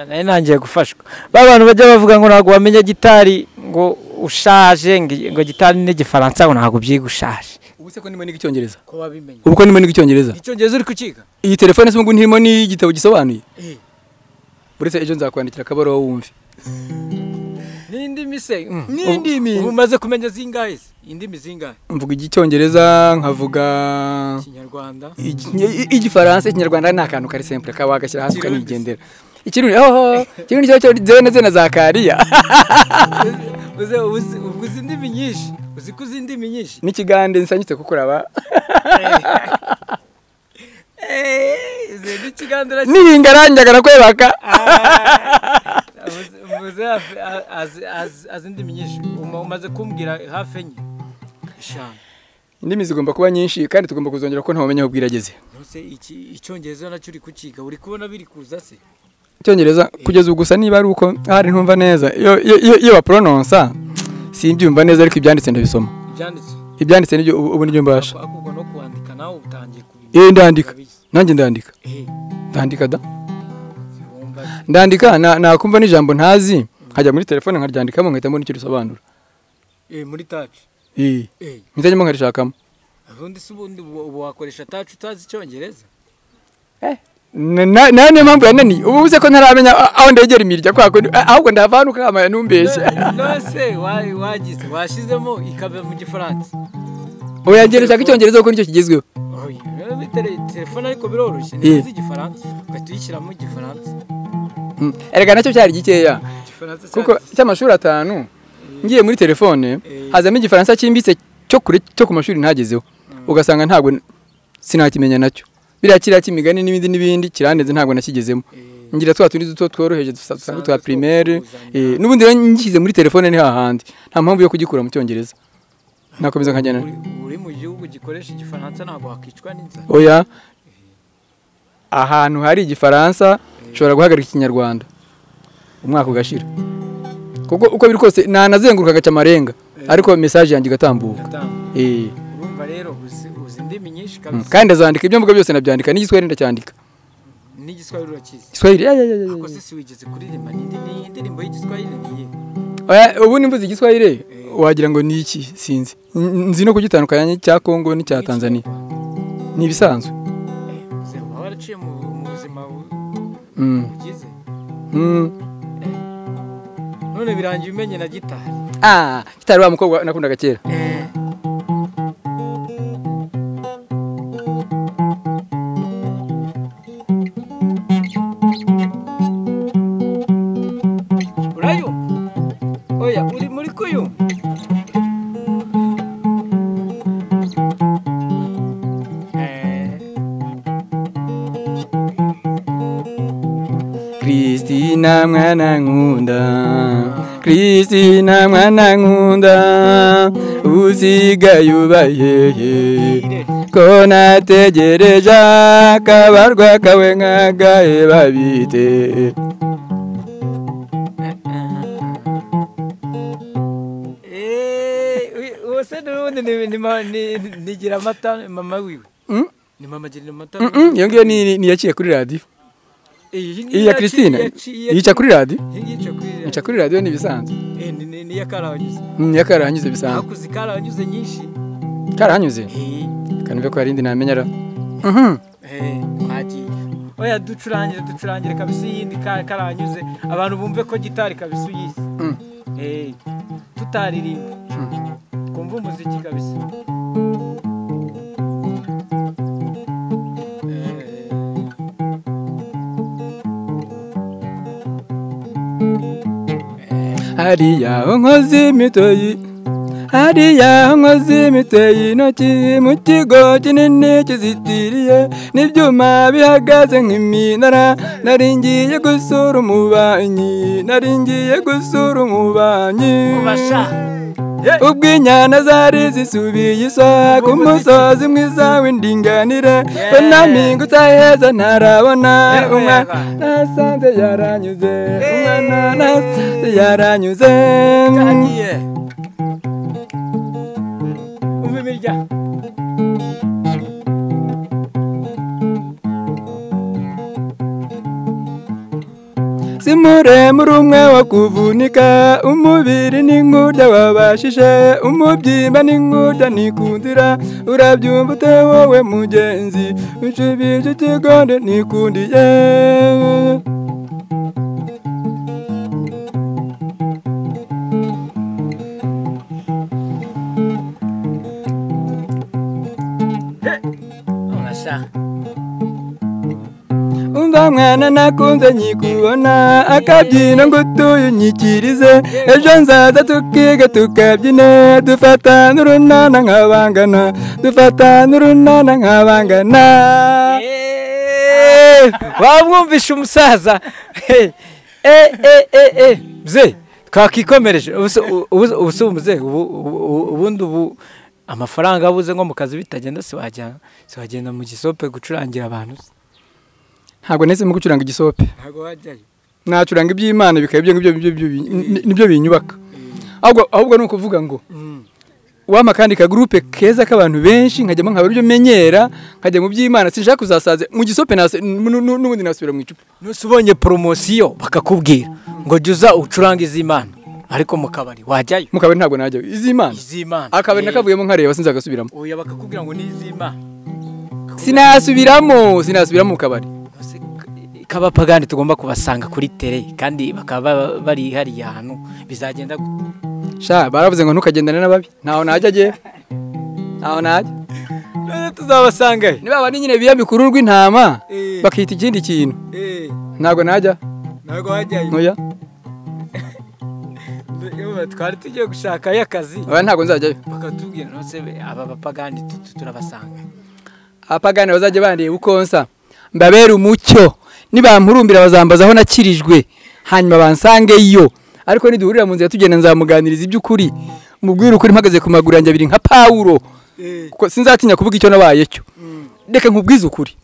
Nari nangiye gufashwa. Ba bantu bajya bavuga ngo ntabwo wamenya gitari ngo ushaje, ngo gitari n'igifaransa ngo ntabwo byiga ushaje. Ubu se ko ndimo niga icyongereza? Ko wabimenye? Ubu ko ndimo niga icyongereza? Icyongereza uri kukiga? Iyi telefone se ngo ntirimo n'igitabo gisobanuye? Uretse ejo nzakwandikira akabaruwa wumve. N'indimi se? N'indimi. Ubu umaze kumenya zingahe se? Indimi zingahe? Mvuga icyongereza, nkavuga Ikinyarwanda, igifaransa. Ikinyarwanda ni akantu kari simple ka wagashyira hasi ukanigendera. Ikirundi oho, ikirundi cyo zene zene za kariya. Uze uzi indimi nyinshi, uzi ko uzi indimi nyinshi. N'ikigande nsanyutse kukuraba. Nihingaranjaga nakwebaka. Uze azi indimi nyinshi, umaze kumbwira hafi enye. Eshanu. Indimi zigomba kuba nyinshi kandi tugomba kuzongera ko ntawumenya aho bwirageze. Nose iki icyongereza nacyo uri kukiga, uri kubona biri kuza se? Icyongereza kugeza ubu gusa niba ari uko hari ntumva neza. Iyo baprononsa simbyumva neza ariko ibyanditse ndabisoma. Ibyanditse? Ibyanditse nibyo ubu nibyo mbasha. Akubwo no kwandika nawe utangiye kubimenya. Ndandika. Nanjye ndandika. Ndandika da. Ndandika nakumva n'ijambo ntazi nkajya muri telefone nkaryandikamo nkahita mbona icyo risobanura. Muri touch. Mpita nkarishakamo. Ubundi se ubundi ubu wakoresha touch utazi icyongereza? Na niyo mpamvu yananiye ubu uze ko ntaramenya aho ndegera imirya kwa kundi, ahubwo ndavana ukamaya numbeshye. Nose wagize washizemo ikaba mu gifaransa. Oya ngere shaka icyongereza kuko nicyo kigezweho. Oya telefone ariko biroroshye nizi igifaransa ugahita uyishyiramo igifaransa. Erega nacyo cyari gikeya kuko cy'amashuri 5 ngiye muri telefone hazamo igifaransa cyimbitse cyo kure cyo ku mashuri ntagezeho, ugasanga ntabwo sinakimenya nacyo. Biriya kiriya cy'imigani n'ibindi n'ibindi kiraneze ntabwo nakigezemo. Ngira twa tundi duto tworoheje dusanzwe twa primaire, n'ubundi rero ngishyize muri telefone ni hahandi nta mpamvu yo kugikura mu cyongereza, nakomeza nkajyana. Uri mu gihugu gikoresha igifaransa ntabwo wakicwa n'inzara. Oya, ahantu hari igifaransa ushobora guhagarika ikinyarwanda umwaka ugashira, kuko uko biri kose nanazenguruka agaca amarenga ariko message yanjye igatambuka. Urumva rero uzi indimi nyinshi kabisa. Kandi azandika ibyo mvuga byose nabyandika, n'igiswahili ndacyandika. N'igiswahili urakizi? Kiswahili ako se si wigeze kuririmba ni indirimbo y'igiswahili niye? Oya, ubu nimvuze igiswahili wagira ngo ni iki, sinzi. Nzi no kugitandukanya cya Kongo n'icya Tanzania. Ni ibisanzwe. Uba waraciye mu buzima bugize. None birangiye umenye na gitari. Gitari wa mukobwa nakundaga kera. Urayumva? Oya, uri muri kuyumva? Kristina mwana nkunda, Kristina mwana nkunda, usigaye ubahehe ko nategereje akabarwa kawe nkagahe babite. Uwase n'ubundi nigira amata mama wiwe. Ni mama gira amata. Iyo ngiyo ni yaciye kuri radio. Iyi ya Christine yica kuri radio, yica kuri radio ni bisanzwe. Ni ya karahanyuze. Ni ya karahanyuze bisanzwe. Hakuzi karahanyuze nyinshi. Karahanyuze? Kanve ko yarindi namenya ra. Twagiye. Oya ducurangire kabisa yindi karahanyuze abantu bumve ko gitari kabisa uyisi. Tutaririmba. Kumva umuziki kabisa. Hariya nkoze imitoyi, hariya nkoze imitoyi intoki mu kigo kinini kizitiriye n'ibyuma bihagaze nk'iminara, nari ngiye gusura umubanyi, nari ngiye gusura umubanyi. Ubwo inyana zari zisubiye iswa ku musozi mwiza w'indinganire, nampingutse aheza ntarabona umwana nasanze yaranyuze, umwana nasanze yaranyuze. Umva imirya. Si muremure umwe wo kuvunika, umubiri ni nkurya wabashije, umubyimba ni nkurya nikundira, urabyumva ute wowe mugenzi, ucubije ikigonde nikundiye. Umva mwana nakunze nyikubona, akabyino ngutuye unyikirize, ejo nzaza tukiga tukabyine, dufatana urunana nk'abangana, dufatana urunana nk'abangana. Wamwumvisha umusaza. Mzee twakikomereje ubu mzee ubundi ubu amafaranga abuze nko mu kazi bitagenda siwagenda mu gisope gucurangira abantu. Ntabwo nese mu gucuranga igisope. Ntabwo wajyayo. Nacuranga iby'Imana bikaba ibyo ngibyo nibyo binyubaka. Ahubwo ni ukuvuga ngo wama kandi ka groupe keza k'abantu benshi nkajyamo nkaba ibyo menyera nkajya mu by'Imana, sinshaka kuzasaze mu gisope n'ubundi nasubira mu icupa. Nuse ubonye promotion bakakubwira ngo jya uza ucuranga iz'Imana ariko mu kabari wajyayo? Mu kabari ntabwo najyayo. Iz'Imana. Iz'Imana. Akabari nakavuyemo nkareba sinzagasubiramo. Oya bakakubwira ngo ni iz'Imana. Sinasubiramo mu kabari. K'abapagani tugomba kubasanga kuri tere kandi bakaba bari hariya hantu bizagenda gute? Sha baravuze ngo ntukagendane n'ababi, ntaho najya agiye, ntaho najya. None tuzabasanga he? Niba bari nyine biyambika uruhu rw'intama bakita ikindi kintu, ntabwo najya. Ntabwo wajyayo? Oya. Twari tugiye gushakayo akazi. Oya, ntabwo nzajyayo. Bakatubwira nose aba bapagani turabasanga. Abapagani bazajya bandeba uko nsa, mbabere umucyo, nibampurumbira bazambaza aho nakirijwe, hanyuma bansangeyo. Ariko niduhurira mu nzira tugenda nzamuganiriza iby'ukuri, mubwire ukuri mpagaze ku maguru yanjye abiri nka Pawulo, kuko sinzatinya kuvuga icyo nabaye cyo. Reka nkubwize ukuri,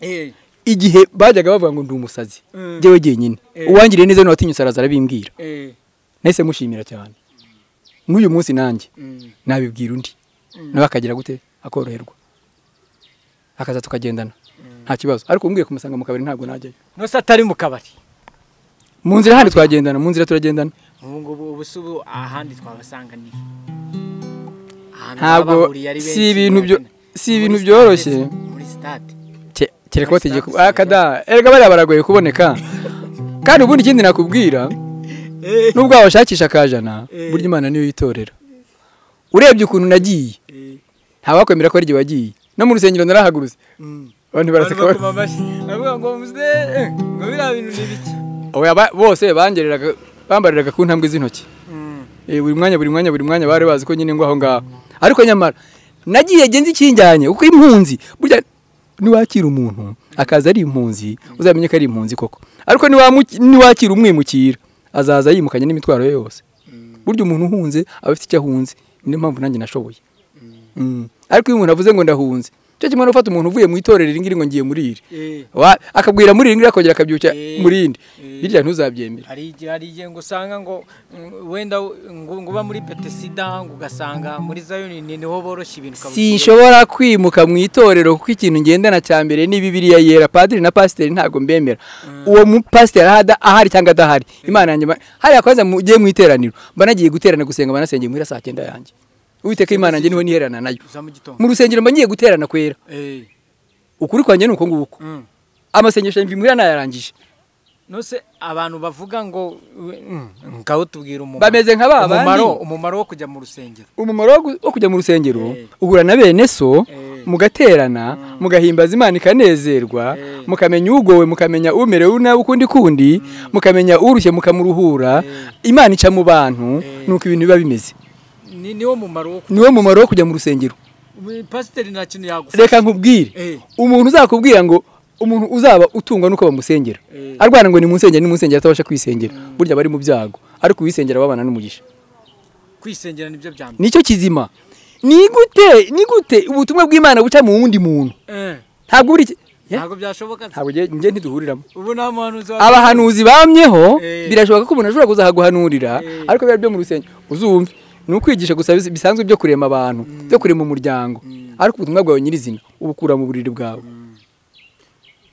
igihe bajyaga bavuga ngo ndi umusazi njyewe jyenyine, uwangiriye neza n'uwatinyutse araza arabimbwira, nahise mushimira cyane. N'uyu munsi nanjye nabibwira undi, nawe akagira gute, akoroherwa, akaza tukagendana, nta kibazo. Ariko umbwiye kumusanga mu kabari ntabwo najyayo. Nose atari mu kabari, mu nzira handi twagendana, mu nzira turagendana. Ubu ngubu ubu si ubu ahandi twabasanga ni ntabwo si ibintu byo, si ibintu byoroshye muri stade. Kereka bategeka akada, erega bariya baragoye kuboneka. Kandi ubundi ikindi nakubwira, nubwo wabashakisha akajana, burya Imana niyo yitorera. Urebye ukuntu nagiye, ntawakwemera ko ari jye wagiye. No mu rusengero narahagurutse, abantu baraseka, bavuga ngo muze ngo biriya bintu ni biki. Oya, bose bangereraga, bambariraga ku ntambwe z'intoki. Buri mwanya buri mwanya buri mwanya bari bazi ko nyine ngo aho ngaho. Ariko nyamara nagiye genzi ikinjyanye, kuko impunzi burya niwakira umuntu akaza ari impunzi uzamenye ko ari impunzi koko. Ariko niwakira umwimukira azaza yimukanye n'imitwaro ye yose. Burya umuntu uhunze aba afite icyo ahunze, niyo mpamvu nanjye nashoboye. Ariko iyo umuntu avuze ngo ndahunze, cyo kimwe no gufata umuntu uvuye mu itorero iri ngiri ngo ngiye muri iri, akabwira muri iri ngiri akongera akabyuka muri indi, birya ntuzabyemera. Hari igihe ngo usanga ngo wenda ngo uba muri Betesida, ngo ugasanga muri Zayoni niho boroshye ibintu. Sinshobora kwimuka mu itorero kuko ikintu ngendana cya mbere ni Bibiliya yera. Padiri na pasiteri ntabwo mbemera. Uwo mupasiteri ahari cyangwa adahari, Imana yanjye hariya kwanza mugiye mu iteraniro, mba nagiye guterana gusenga, banasengeye muhira saa 9 yanjye. Uwiteka Imana yanjye niho niherana nayo. Mu rusengero mba ngiye guterana kwera. Ukuri kwanjye nuko nguko. Amasengesho mvi muhira nayarangije. Nose abantu bavuga ngo ngaho tubwira umumaro. Bameze nka babandi. Umumaro wo kujya mu rusengero. Umumaro wo kujya mu rusengero, uhura na bene so, mugaterana, mugahimbaza Imana ikanezerwa, mukamenya ugowe, mukamenya umerewe nabi ukundi kundi, mukamenya urushye mukamuruhura. Imana ica mu bantu, nuko ibintu biba bimeze. Niwo mumaro niwo mumaro wo kujya mu rusengero. Pasiteri nta kintu yagufasha. Reka nkubwire, umuntu uzakubwira ngo umuntu uzaba utungwa nuko bamusengera, arwana ngo ni munsengera ni munsengera atabasha kwisengera, burya bari mu byago. Ariko uwisengera babana n'umugisha. Kwisengera nibyo bya mbere, nicyo kizima. Ni gute, ni gute ubutumwa bw'Imana buca mu wundi muntu? Ntabwo buri ntabwo byashoboka. Ntabwo nge ntiduhuriramo. Ubu nta muhanuzi, abahanuzi bamyeho, birashoboka ko umuntu ashobora kuzahaguhanurira, ariko biba byo mu rusengero uzumve ni ukwigisha gusa bisanzwe byo kurema abantu, byo kurema umuryango. Ariko ubutumwa bwawe nyirizina ubukura mu buriri bwawe.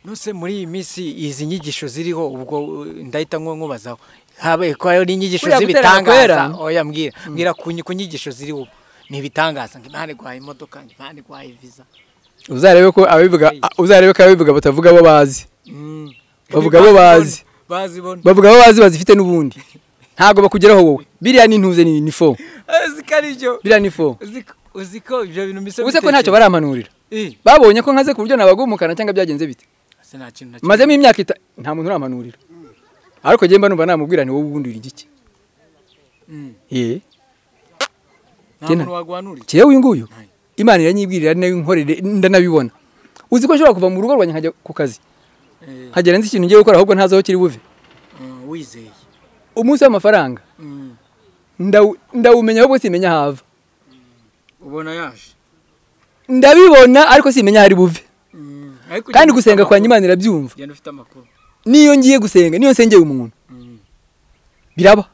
Nose muri iyi minsi izi nyigisho ziriho, ubwo ndahita nkubazaho, habe ko ari inyigisho z'ibitangaza. Oya mbwira ku nyigisho ziriho ni ibitangaza, ngo Imana iguhaye imodoka, ngo Imana iguhaye visa. Uzarebe ko abivuga, uzarebe ko abivuga batavuga abo bazi. Bavuga abo bazi, bavuga abo bazi bazifite n'ubundi. Ntabwo bakugeraho wowe. Biriya ni ntuze ni fo. Biriya ni fo. Uziko ibyo bintu mise. Uze ko ntacyo baramanurira. Babonye ko nkaze ku buryo nabagumukana cyangwa byagenze bite. Mazemo imyaka nta muntu uramanurira. Ariko njye mba numva namubwira ni wowe ubundi uri igiki. Nta muntu wagwanurira. Cyewe uyu nguyu. Imana iranyibwirira nayo nkorere ndanabibona. Uzi ko nshobora kuva mu rugo rwanjye nkajya ku kazi. Nkagera nzi ikintu ngiye gukora ahubwo ntazi aho kiri buve. Wizeye. Umunsi w'amafaranga ndawumenya ahubwo simenya hava. Ubona yaje. Ndabibona ariko simenya hari buve. Kandi gusenga kwa Imana irabyumva. Niyo ngiye gusenga, niyo nsengeye umuntu, biraba.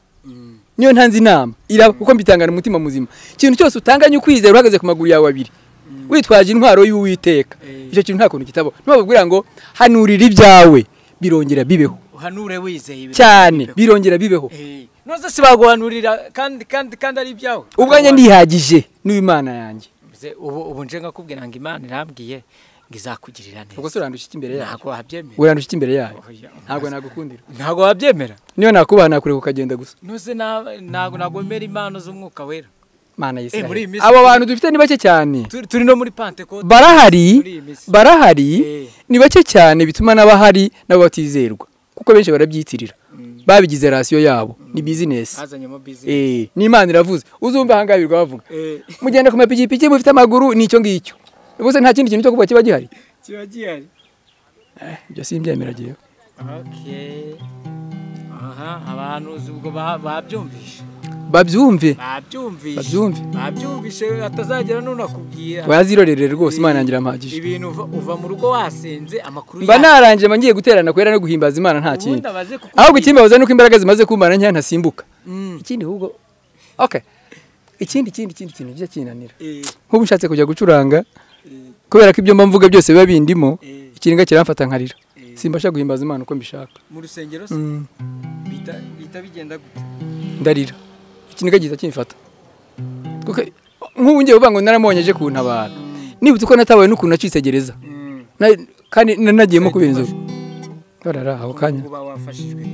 Niyo ntanze inama iraba, kuko mbitangana umutima muzima. Ikintu cyose utanganye ukwizera uhagaze ku maguru yawe abiri, witwaje intwaro y'Uwiteka, icyo kintu nta kuntu kitabo. Nubabwira ngo hanurira ibyawe, birongera bibeho. Uhanure wizeye cyane, birongera bibeho. Noze si baguhanurira kandi kandi kandi ari ibyawe. Ubwanjye ndihagije n'Imana yanjye. Ubu nje ngakubwira ngo Imana irambwiye ngo izakugirira neza. Ubwo se urandusha iki imbere yayo? Ntabwo wabyemera. Urandusha iki imbere yayo? Ntabwo nagukundira. Ntabwo wabyemera. Niyo nakubaha nakureka ukagenda gusa. Ntuze ntabwo nagomera impano z'umwuka wera. Mana y'Isiraheli. Abo bantu dufite ni bake cyane. Turi no muri Pentecote. Barahari, barahari, ni bake cyane bituma n'abahari nabo batizerwa. Kuko benshi barabyitirira. Babigize rasiyo yabo, ni business. Bazanyemo business. Ni Imana iravuze. Uzumva ahangaha bavuga. Mugenda ku mapikipiki mufite amaguru nicyo ngicyo. Ubuse nta kindi kintu cyo kuvuga kiba gihari. Kiba gihari. Ibyo simbyemera giye. Okay. Aha, abantu ubwo babyumvishe. Babyumve. Babyumvishe. Babyumvishe atazagera none akubwira. Wazirorerere rwose Imana yangira mpagije. Ibintu uva mu rugo wasenze amakuru yawe. Mba naranje ngiye guterana kwera no guhimbaza Imana nta kindi. Ahubwo ikimbabaza nuko imbaraga zimaze kumbana nshya ntasimbuka. Ikindi ahubwo okay. Ikindi kintu kijya kinanira. Nk'ubu nshatse kujya gucuranga kubera ko ibyo mba mvuga byose biba bindimo, ikiringa kiramfata nkarira. Simbasha guhimbaza Imana uko mbishaka. Mu rusengero se bita bigenda gute? Ndarira. Ikiniga gihita kimfata. Kuko nk'ubu ngiye uvuga ngo naramonyeje kuntabara. Nibutse uko natabaye n'ukuntu nacitse gereza. Kandi nagiyemo kubera inzoga. Barara aho kanya.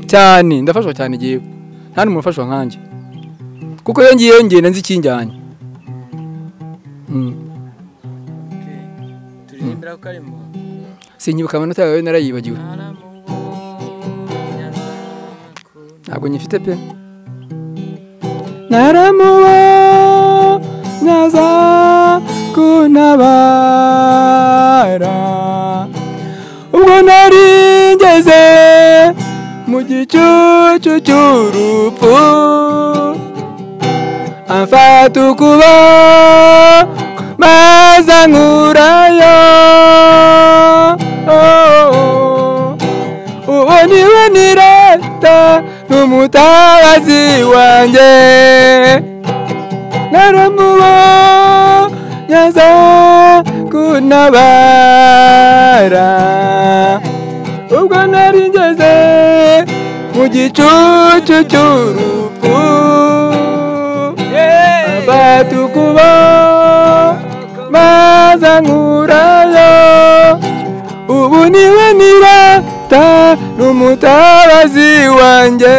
Cyane ndafashwa cyane giye. Nta n'umuntu ufashwa nkanjye. Kuko iyo ngiye ngenda nzi ikinjyanye. Turirimbira ko karimo. Sinyibuka amanota yawe narayibagiwe. Ntabwo nyifite pe. Naramubonye aza kuntabara, ubwo nari ngeze mu gicucu cy'urupfu, amfata ukuboko maze ankurayo. Uwo niwe nirata n'umutabazi wanjye, naramubonye aza kuntabara, ubwo nari ngeze mu gicucu cy'urupfu, amfata ukuboko maze ankurayo. Ubu niwe nirata n'umutabazi wanjye.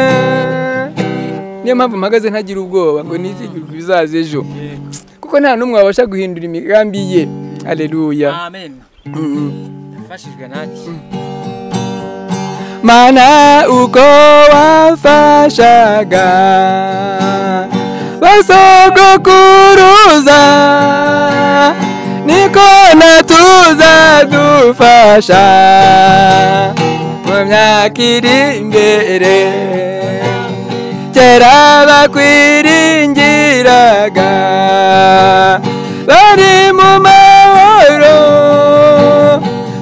Niyo mpamvu mpagaze ntagira ubwoba ngo nizigirwe ibizaza ejo, kuko nta n'umwe wabasha guhindura imigambi ye. Haleluya, amen. Ndafashijwe nanjye. Mana uko wafashaga basogokuruza, niko natuza dufasha mu myaka iri imbere. Kera bakwiringiraga bari mu mahoro,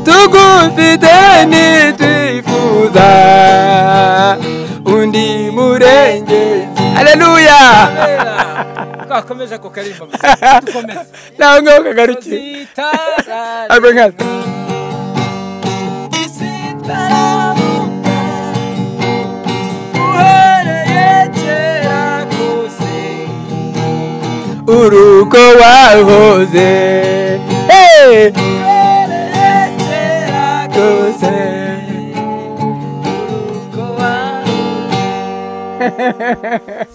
tugufite ntitwifuza undi murengezi. Haleluya. Twakomeje ako karimba dukomeze. Naho ngaho kagarukiye. Ariko nkaza. Uruko wahoze kose.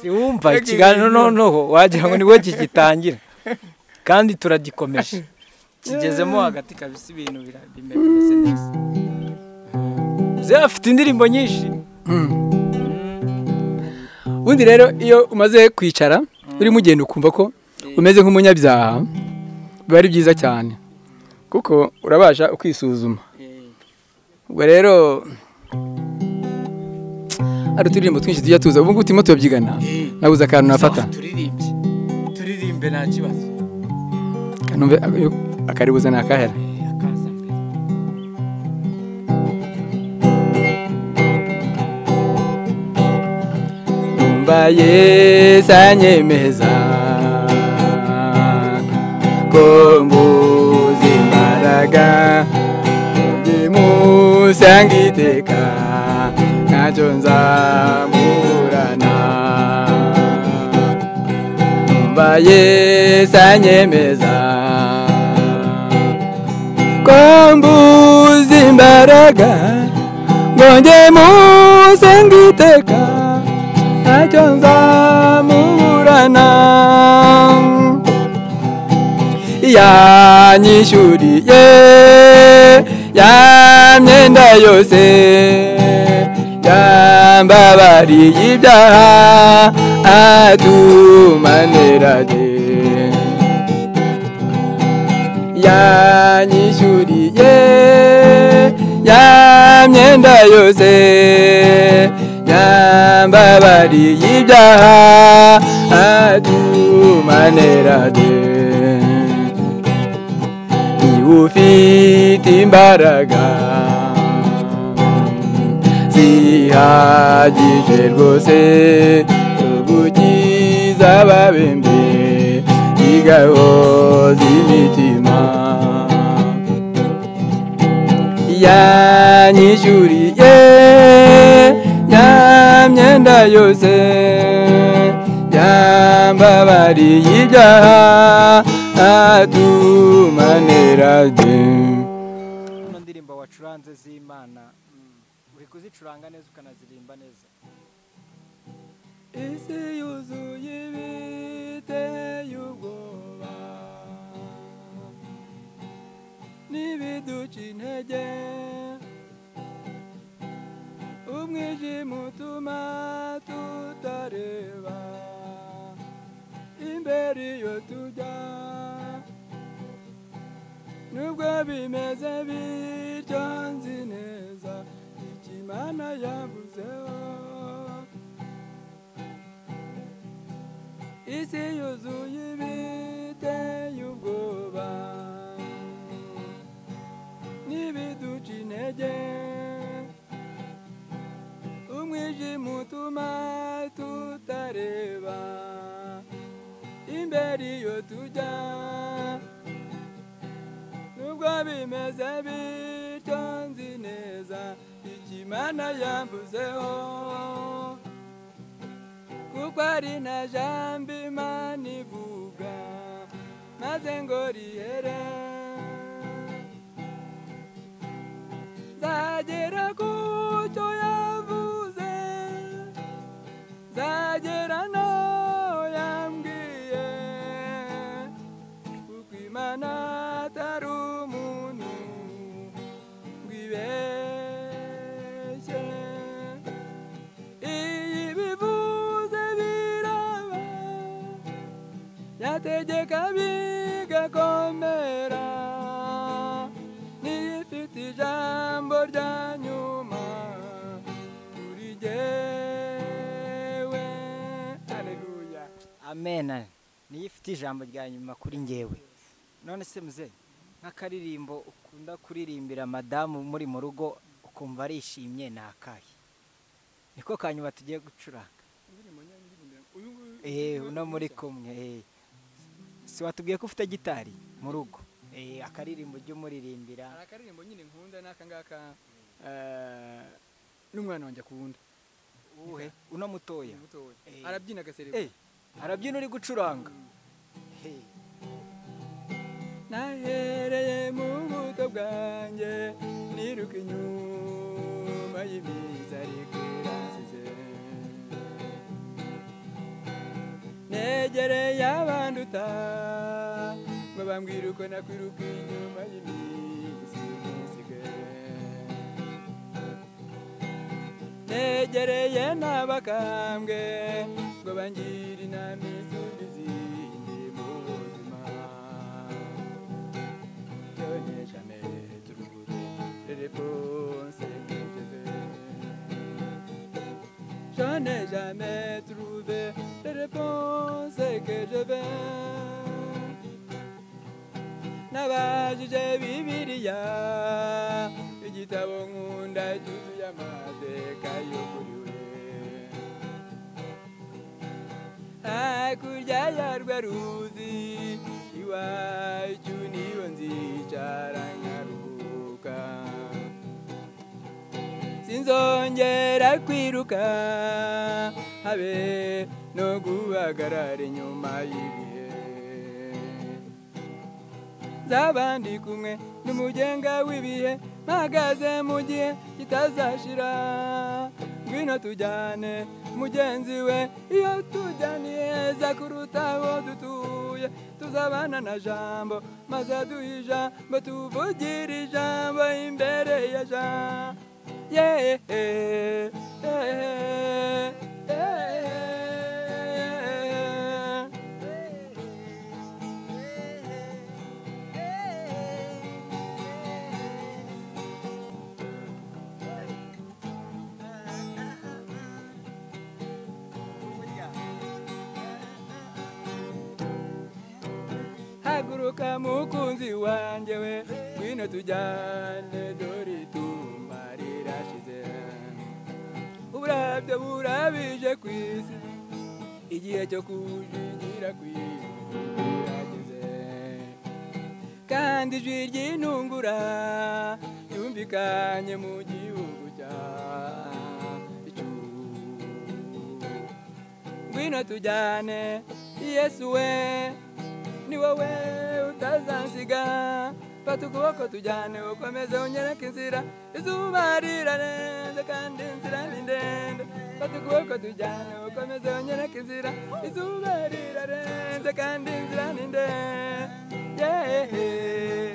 Siwumva ikiganiro noneho wagira ngo nibwo kigitangira, kandi turagikomeje kigezemo hagati kabisa, ibintu bimeze neza. Mzee afite indirimbo nyinshi. Ubundi rero iyo umaze kwicara urimo ugenda ukumva ko umeze nk'umunyabyaha, biba ari byiza cyane kuko urabasha ukisuzuma. Ubwo rero ari uturirimbo twinshi tujya tuza, ubu ngubu turimo turabyigana, nabuze akantu nafata. Turirimbe nta kibazo. Kanumve akaribuze ni akahera. Numva Yesu anyemeza ko mbuze imbaraga, musanga iteka ntacyo nzaburana. Numva Yesu anyemeza Ko mbuze imbaraga ngo njye musenga iteka, ntacyo nzamuburana. Yanyishyuriye ya myenda yose, yambabariye ibyaha atumanerade. Yanyishyuriye ya myenda yose, yambabariye ibyaha atumanerade. Ufite imbaraga zihagije rwose zo gukiza ababembe igahoza imitima. Yanyishyuriye ya myenda yose, yambabariye ibyaha atumanerade. Ino ndirimbo wacuranze z'Imana uri kuzicuranga neza ukanazirimba neza. Isi yuzuye ibiteye ubwoba n'ibiduca intege, umwijima utuma tutareba imbere iyo tujya. Nubwo bimeze bityo nzi neza icyo Imana yavuzeho. Isi yuzuye ibiteye ubwoba n'ibiduca intege, umwijima utuma tutareba imbere iyo tujya. Nubwo bimeze bityo nzi neza icyo Imana yamvuzeho, kuko ari nta jambo Imana ivuga maze ngo rihere. Nzagera ku cyo yavuze, nzagera n'aho yambwiye, kuko Imana atari umuntu ngo ibeshye. Iyo ibivuze biraba, yategeka bigakomera, niyo ifite ijambo rya nyuma kuri jyewe. Haleluya. Amen. Niyo ifite ijambo rya nyuma kuri njyewe. None se muze, nk'akaririmbo ukunda kuririmbira madamu muri mu rugo ukumva arishimye ni akahe? Niko kanyuma tugiye gucuranga. Uno muri kumwe. Si watubwiye ko ufite gitari mu rugo? Akaririmbo ujye umuririmbira. Hari akaririmbo nyine nkunda n'aka ngaka, n'umwana wanjye akunda. Uwuhe? Uno mutoya. Arabyina agaserebwa. Arabyina uri gucuranga. Nahereye mu buto bwanjye niruka inyuma y'iminsi ariko iransize, negereye abanduta ngo bambwire uko nakwiruka inyuma y'iminsi ntisige. Negereye n'abakambwe ngo bangire inama isumba izindi mu buzima. Je n'ai jamais trouvé de réponse que je veux. Je n'ai jamais trouvé de réponse que je veux. Nabajije Bibiliya, igitabo nkunda cyuzuye amateka y'ukuri. Hakurya ya rwa ruzi iwacu niyo nzicara nkaruhuka, sinzongera kwiruka habe no guhagarara inyuma y'ibihe. Nzaba ndi kumwe n'umugenga w'ibihe, mpagaze mu gihe kitazashira. Ngwino tujyane mugenzi we, iyo tujyaniye heza kuruta aho dutuye. Tuzabana na Jambo maze aduha ijambo, tuvugire ijambo imbere ya Jambo. Yeah, yeah, yeah. Haguruka mukunzi wanjye we, ngwino tujyane, dore itumba rirashize. Uburabyo burabije ku isi, igihe cyo kujugira ku isi kirageze. Kandi ijwi ry'intungura ryumvikanye mu gihugu cyacu. Ngwino tujyane Yesu we, ni wowe utazansiga. Fata ukuboko tujyane, ukomeze unyereke inzira. Izuba rirarenze kandi inzira ni ndende. Fata ukuboko tujyane, ukomeze unyereke inzira. Izuba rirarenze kandi inzira ni ndende. Yeah, yeah.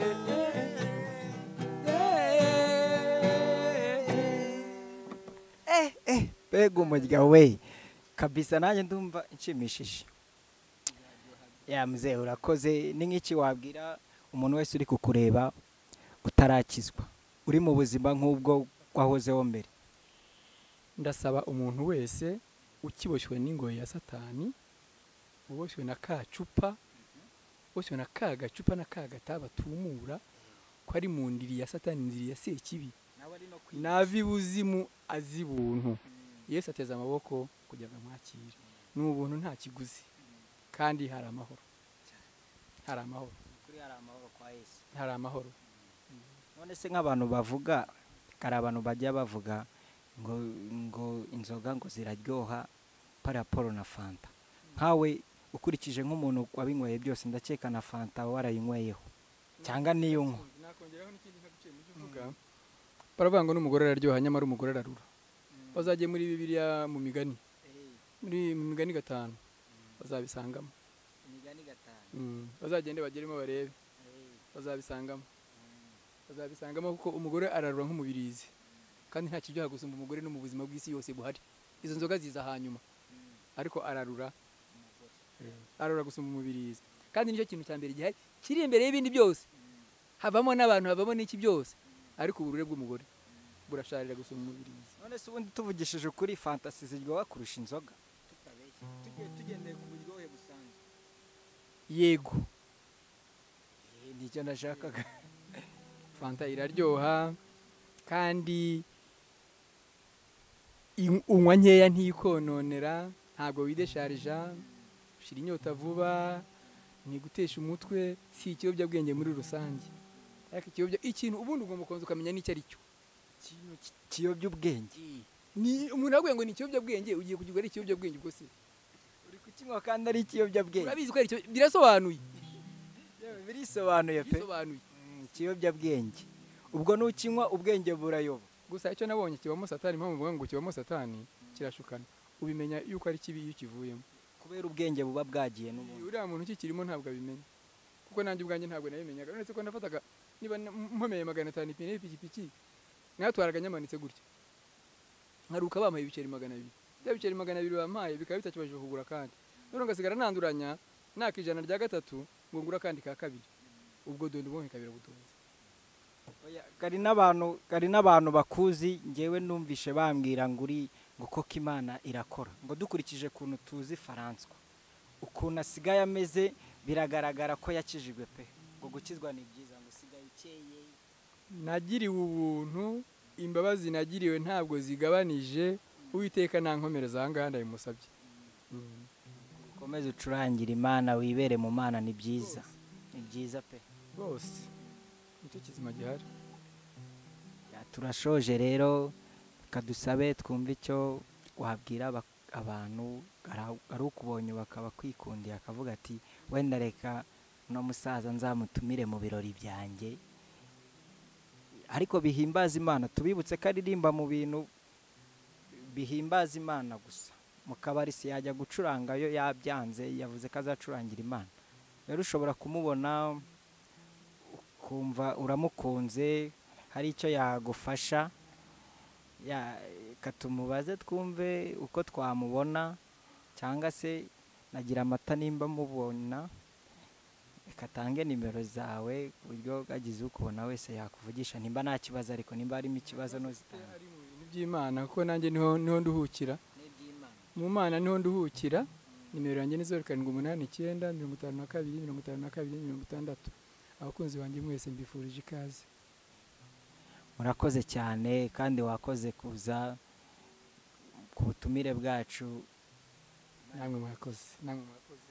Mbega umurya we kabisa, nanjye ndumva nshimishije. Ya mzee, urakoze. Ni nk'iki wabwira umuntu wese uri kukureba utarakizwa, uri mu buzima nk'ubwo wahozeho mbere? Ndasaba umuntu wese ukiboshywe n'ingoyi ya Satani, uboshywe na ka cupa, uboshywe na ka gacupa na ka gataba tumura, ko ari mu ndiri ya Satani, indiri ya Sekibi, nava ibuzimu azi ubuntu. Yesu ateze amaboko kugira ngo amwakire. Ni ubuntu, nta kiguzi, kandi hari amahoro, hari amahoro, hari amahoro. None se nk'abantu bavuga, hari abantu bajya bavuga ngo inzoga ngo ziraryoha paraporo na fanta. Nkawe ukurikije nk'umuntu wabinyweye byose, ndakeka na fanta warayinyweyeho cyangwa niyo unywa. Nakongeraho n'ikindi ntaguciye mu byo uvuga. Baravuga ngo n'umugore araryoha, nyamara umugore ararura. Bazajye muri Bibiliya mu migani, muri mu migani 5 bazabisangamo. Imigani 5. Bazagende bageremo barebe, bazabisangamo. Bazabisangamo kuko umugore ararura nk'umubirizi, kandi nta kiryoha gusumba umugore no mu buzima bw'isi yose buhari. Izo nzoga ziza hanyuma, ariko ararura, ararura gusumba umubirizi. Kandi nicyo kintu cya mbere gihari kiri imbere y'ibindi byose. Havamo n'abantu, havamo n'iki byose, ariko uburure bw'umugore burasharira gusumba umubirizi. None se ubundi tuvugishije ukuri, fantasi ziryoha kurusha inzoga? Tugendeye ku buryohe busanzwe. Yego, nicyo nashakaga. Fanta iraryoha kandi unywa nkeya ntikononera, ntabwo widesharija, ushira inyota vuba, ntigutesha umutwe, si ikiyobyabwenge muri rusange. Ariko ikiyobya ikintu ubundi ugomba kubanza ukamenya n'icyo ari cyo. Ikintu kiyobya ubwenge. Ni umuntu aguye ngo ni ikiyobyabwenge, ugiye kugirwa ari ikiyobyabwenge ubwo se uri kukinywa kandi ari ikiyobyabwenge. Urabizi ko ari icyo, birasobanuye. Birisobanuye pe. Birisobanuye. Ikiyobyabwenge. Ubwo nukinywa ubwenge burayoba. Gusa icyo nabonye kibamo Satani, impamvu mvuga ngo kibamo Satani kirashukana. Ubimenya yuko ari kibi iyo kivuyemo. Kubera ubwenge buba bwagiye n'ubundi. Uriya muntu ukikirimo ntabwo abimenya. Kuko nanjye ubwanjye ntabwo nabimenyaga. Uretse ko nafataga niba mpomeye 500 ipine y'ipikipiki, natwaraga nyamanitse gutya. Nkaruka bampaye ibiceri 200. Bya biceri 200 bampaye bikaba bitakibashije kugura kandi. None ngasigara nanduranya naka ijana rya 3 ngo ngura kandi ka 2. Ubwo dondo ubonke kabira butunzi. Kari n'abantu bakuzi, ngewe numvishe bambwira ngo uri ngo koko Imana irakora. Ngo dukurikije kuntu tuzi Faranswa, ukuntu asigaye ameze, biragaragara ko yakijijwe pe. Ngo gukizwa ni byiza, ngo usigaye ukeye. Nagiriwe ubuntu, imbabazi nagiriwe ntabwo zigabanije, Uwiteka nankomereza aha ngaha ndabimusabye. Ukomeze ucurangire Imana, wibere mu Mana, ni byiza. Ni byiza pe. Rwose nicyo kizima gihari. Turashoje rero, kadusabe twumve icyo wabwira abantu ari ukubonye bakaba kwikundiye, akavuga ati wenda reka Uno musaza nzamutumire mu birori byanjye ariko bihimbaza Imana. Tubibutse ko aririmba mu bintu bihimbaza Imana gusa. Mu kabari si yajya gucuranga yo yabyanze, yavuze ko azacurangira Imana. Rero ushobora kumubona ukumva uramukunze, hari icyo yagufasha, katumubaze twumve uko twamubona, cyangwa se nagira amata nimba mubona katange nimero zawe ku buryo agize ukubona wese yakuvugisha, nimba nta kibazo, ariko nimba harimo ikibazo ntuzitanga. Ari mu bintu by'Imana kuko nanjye niho nduhukira, mu Mana niho nduhukira. Nimero yanjye ni 0789 52 52 60. Abakunzi banjye mwese mbifurije ikaze. Murakoze cyane kandi wakoze kuza ku butumire bwacu. Namwe mwakoze, namwe mwakoze.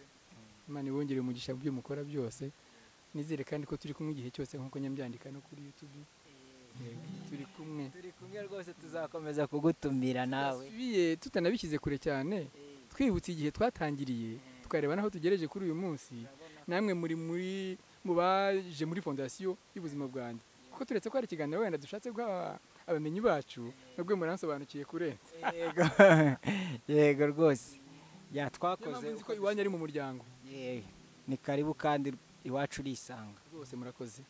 Imana ibongere umugisha mu byo mukora byose. Nizere kandi ko turi kumwe igihe cyose nkuko nyambyandika no kuri YouTube. Turi kumwe. Turi kumwe rwose, tuzakomeza kugutumira nawe. Tusubiye tutanabishyize kure cyane, twibutse igihe twatangiriye, tukareba naho tugereje kuri uyu munsi. Namwe muri mu baje muri fondasiyo y'ubuzima bwanjye, kuko turetse ko hari ikiganiro wenda dushatse guha abamenyi bacu, nubwo muransobanukiye kurenza. Yego, yego rwose. Ya twakoze uko iwanyu ari mu muryango. Ni karibu kandi iwacu urisanga rwose. Murakoze.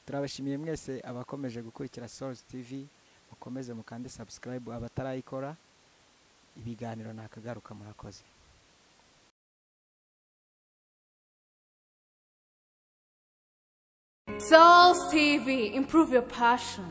Turabashimiye mwese abakomeje gukurikira Souls TV, mukomeze mukande subscribe abatarayikora. Ibiganiro nakagaruka. Murakoze. Souls TV, improve your passion.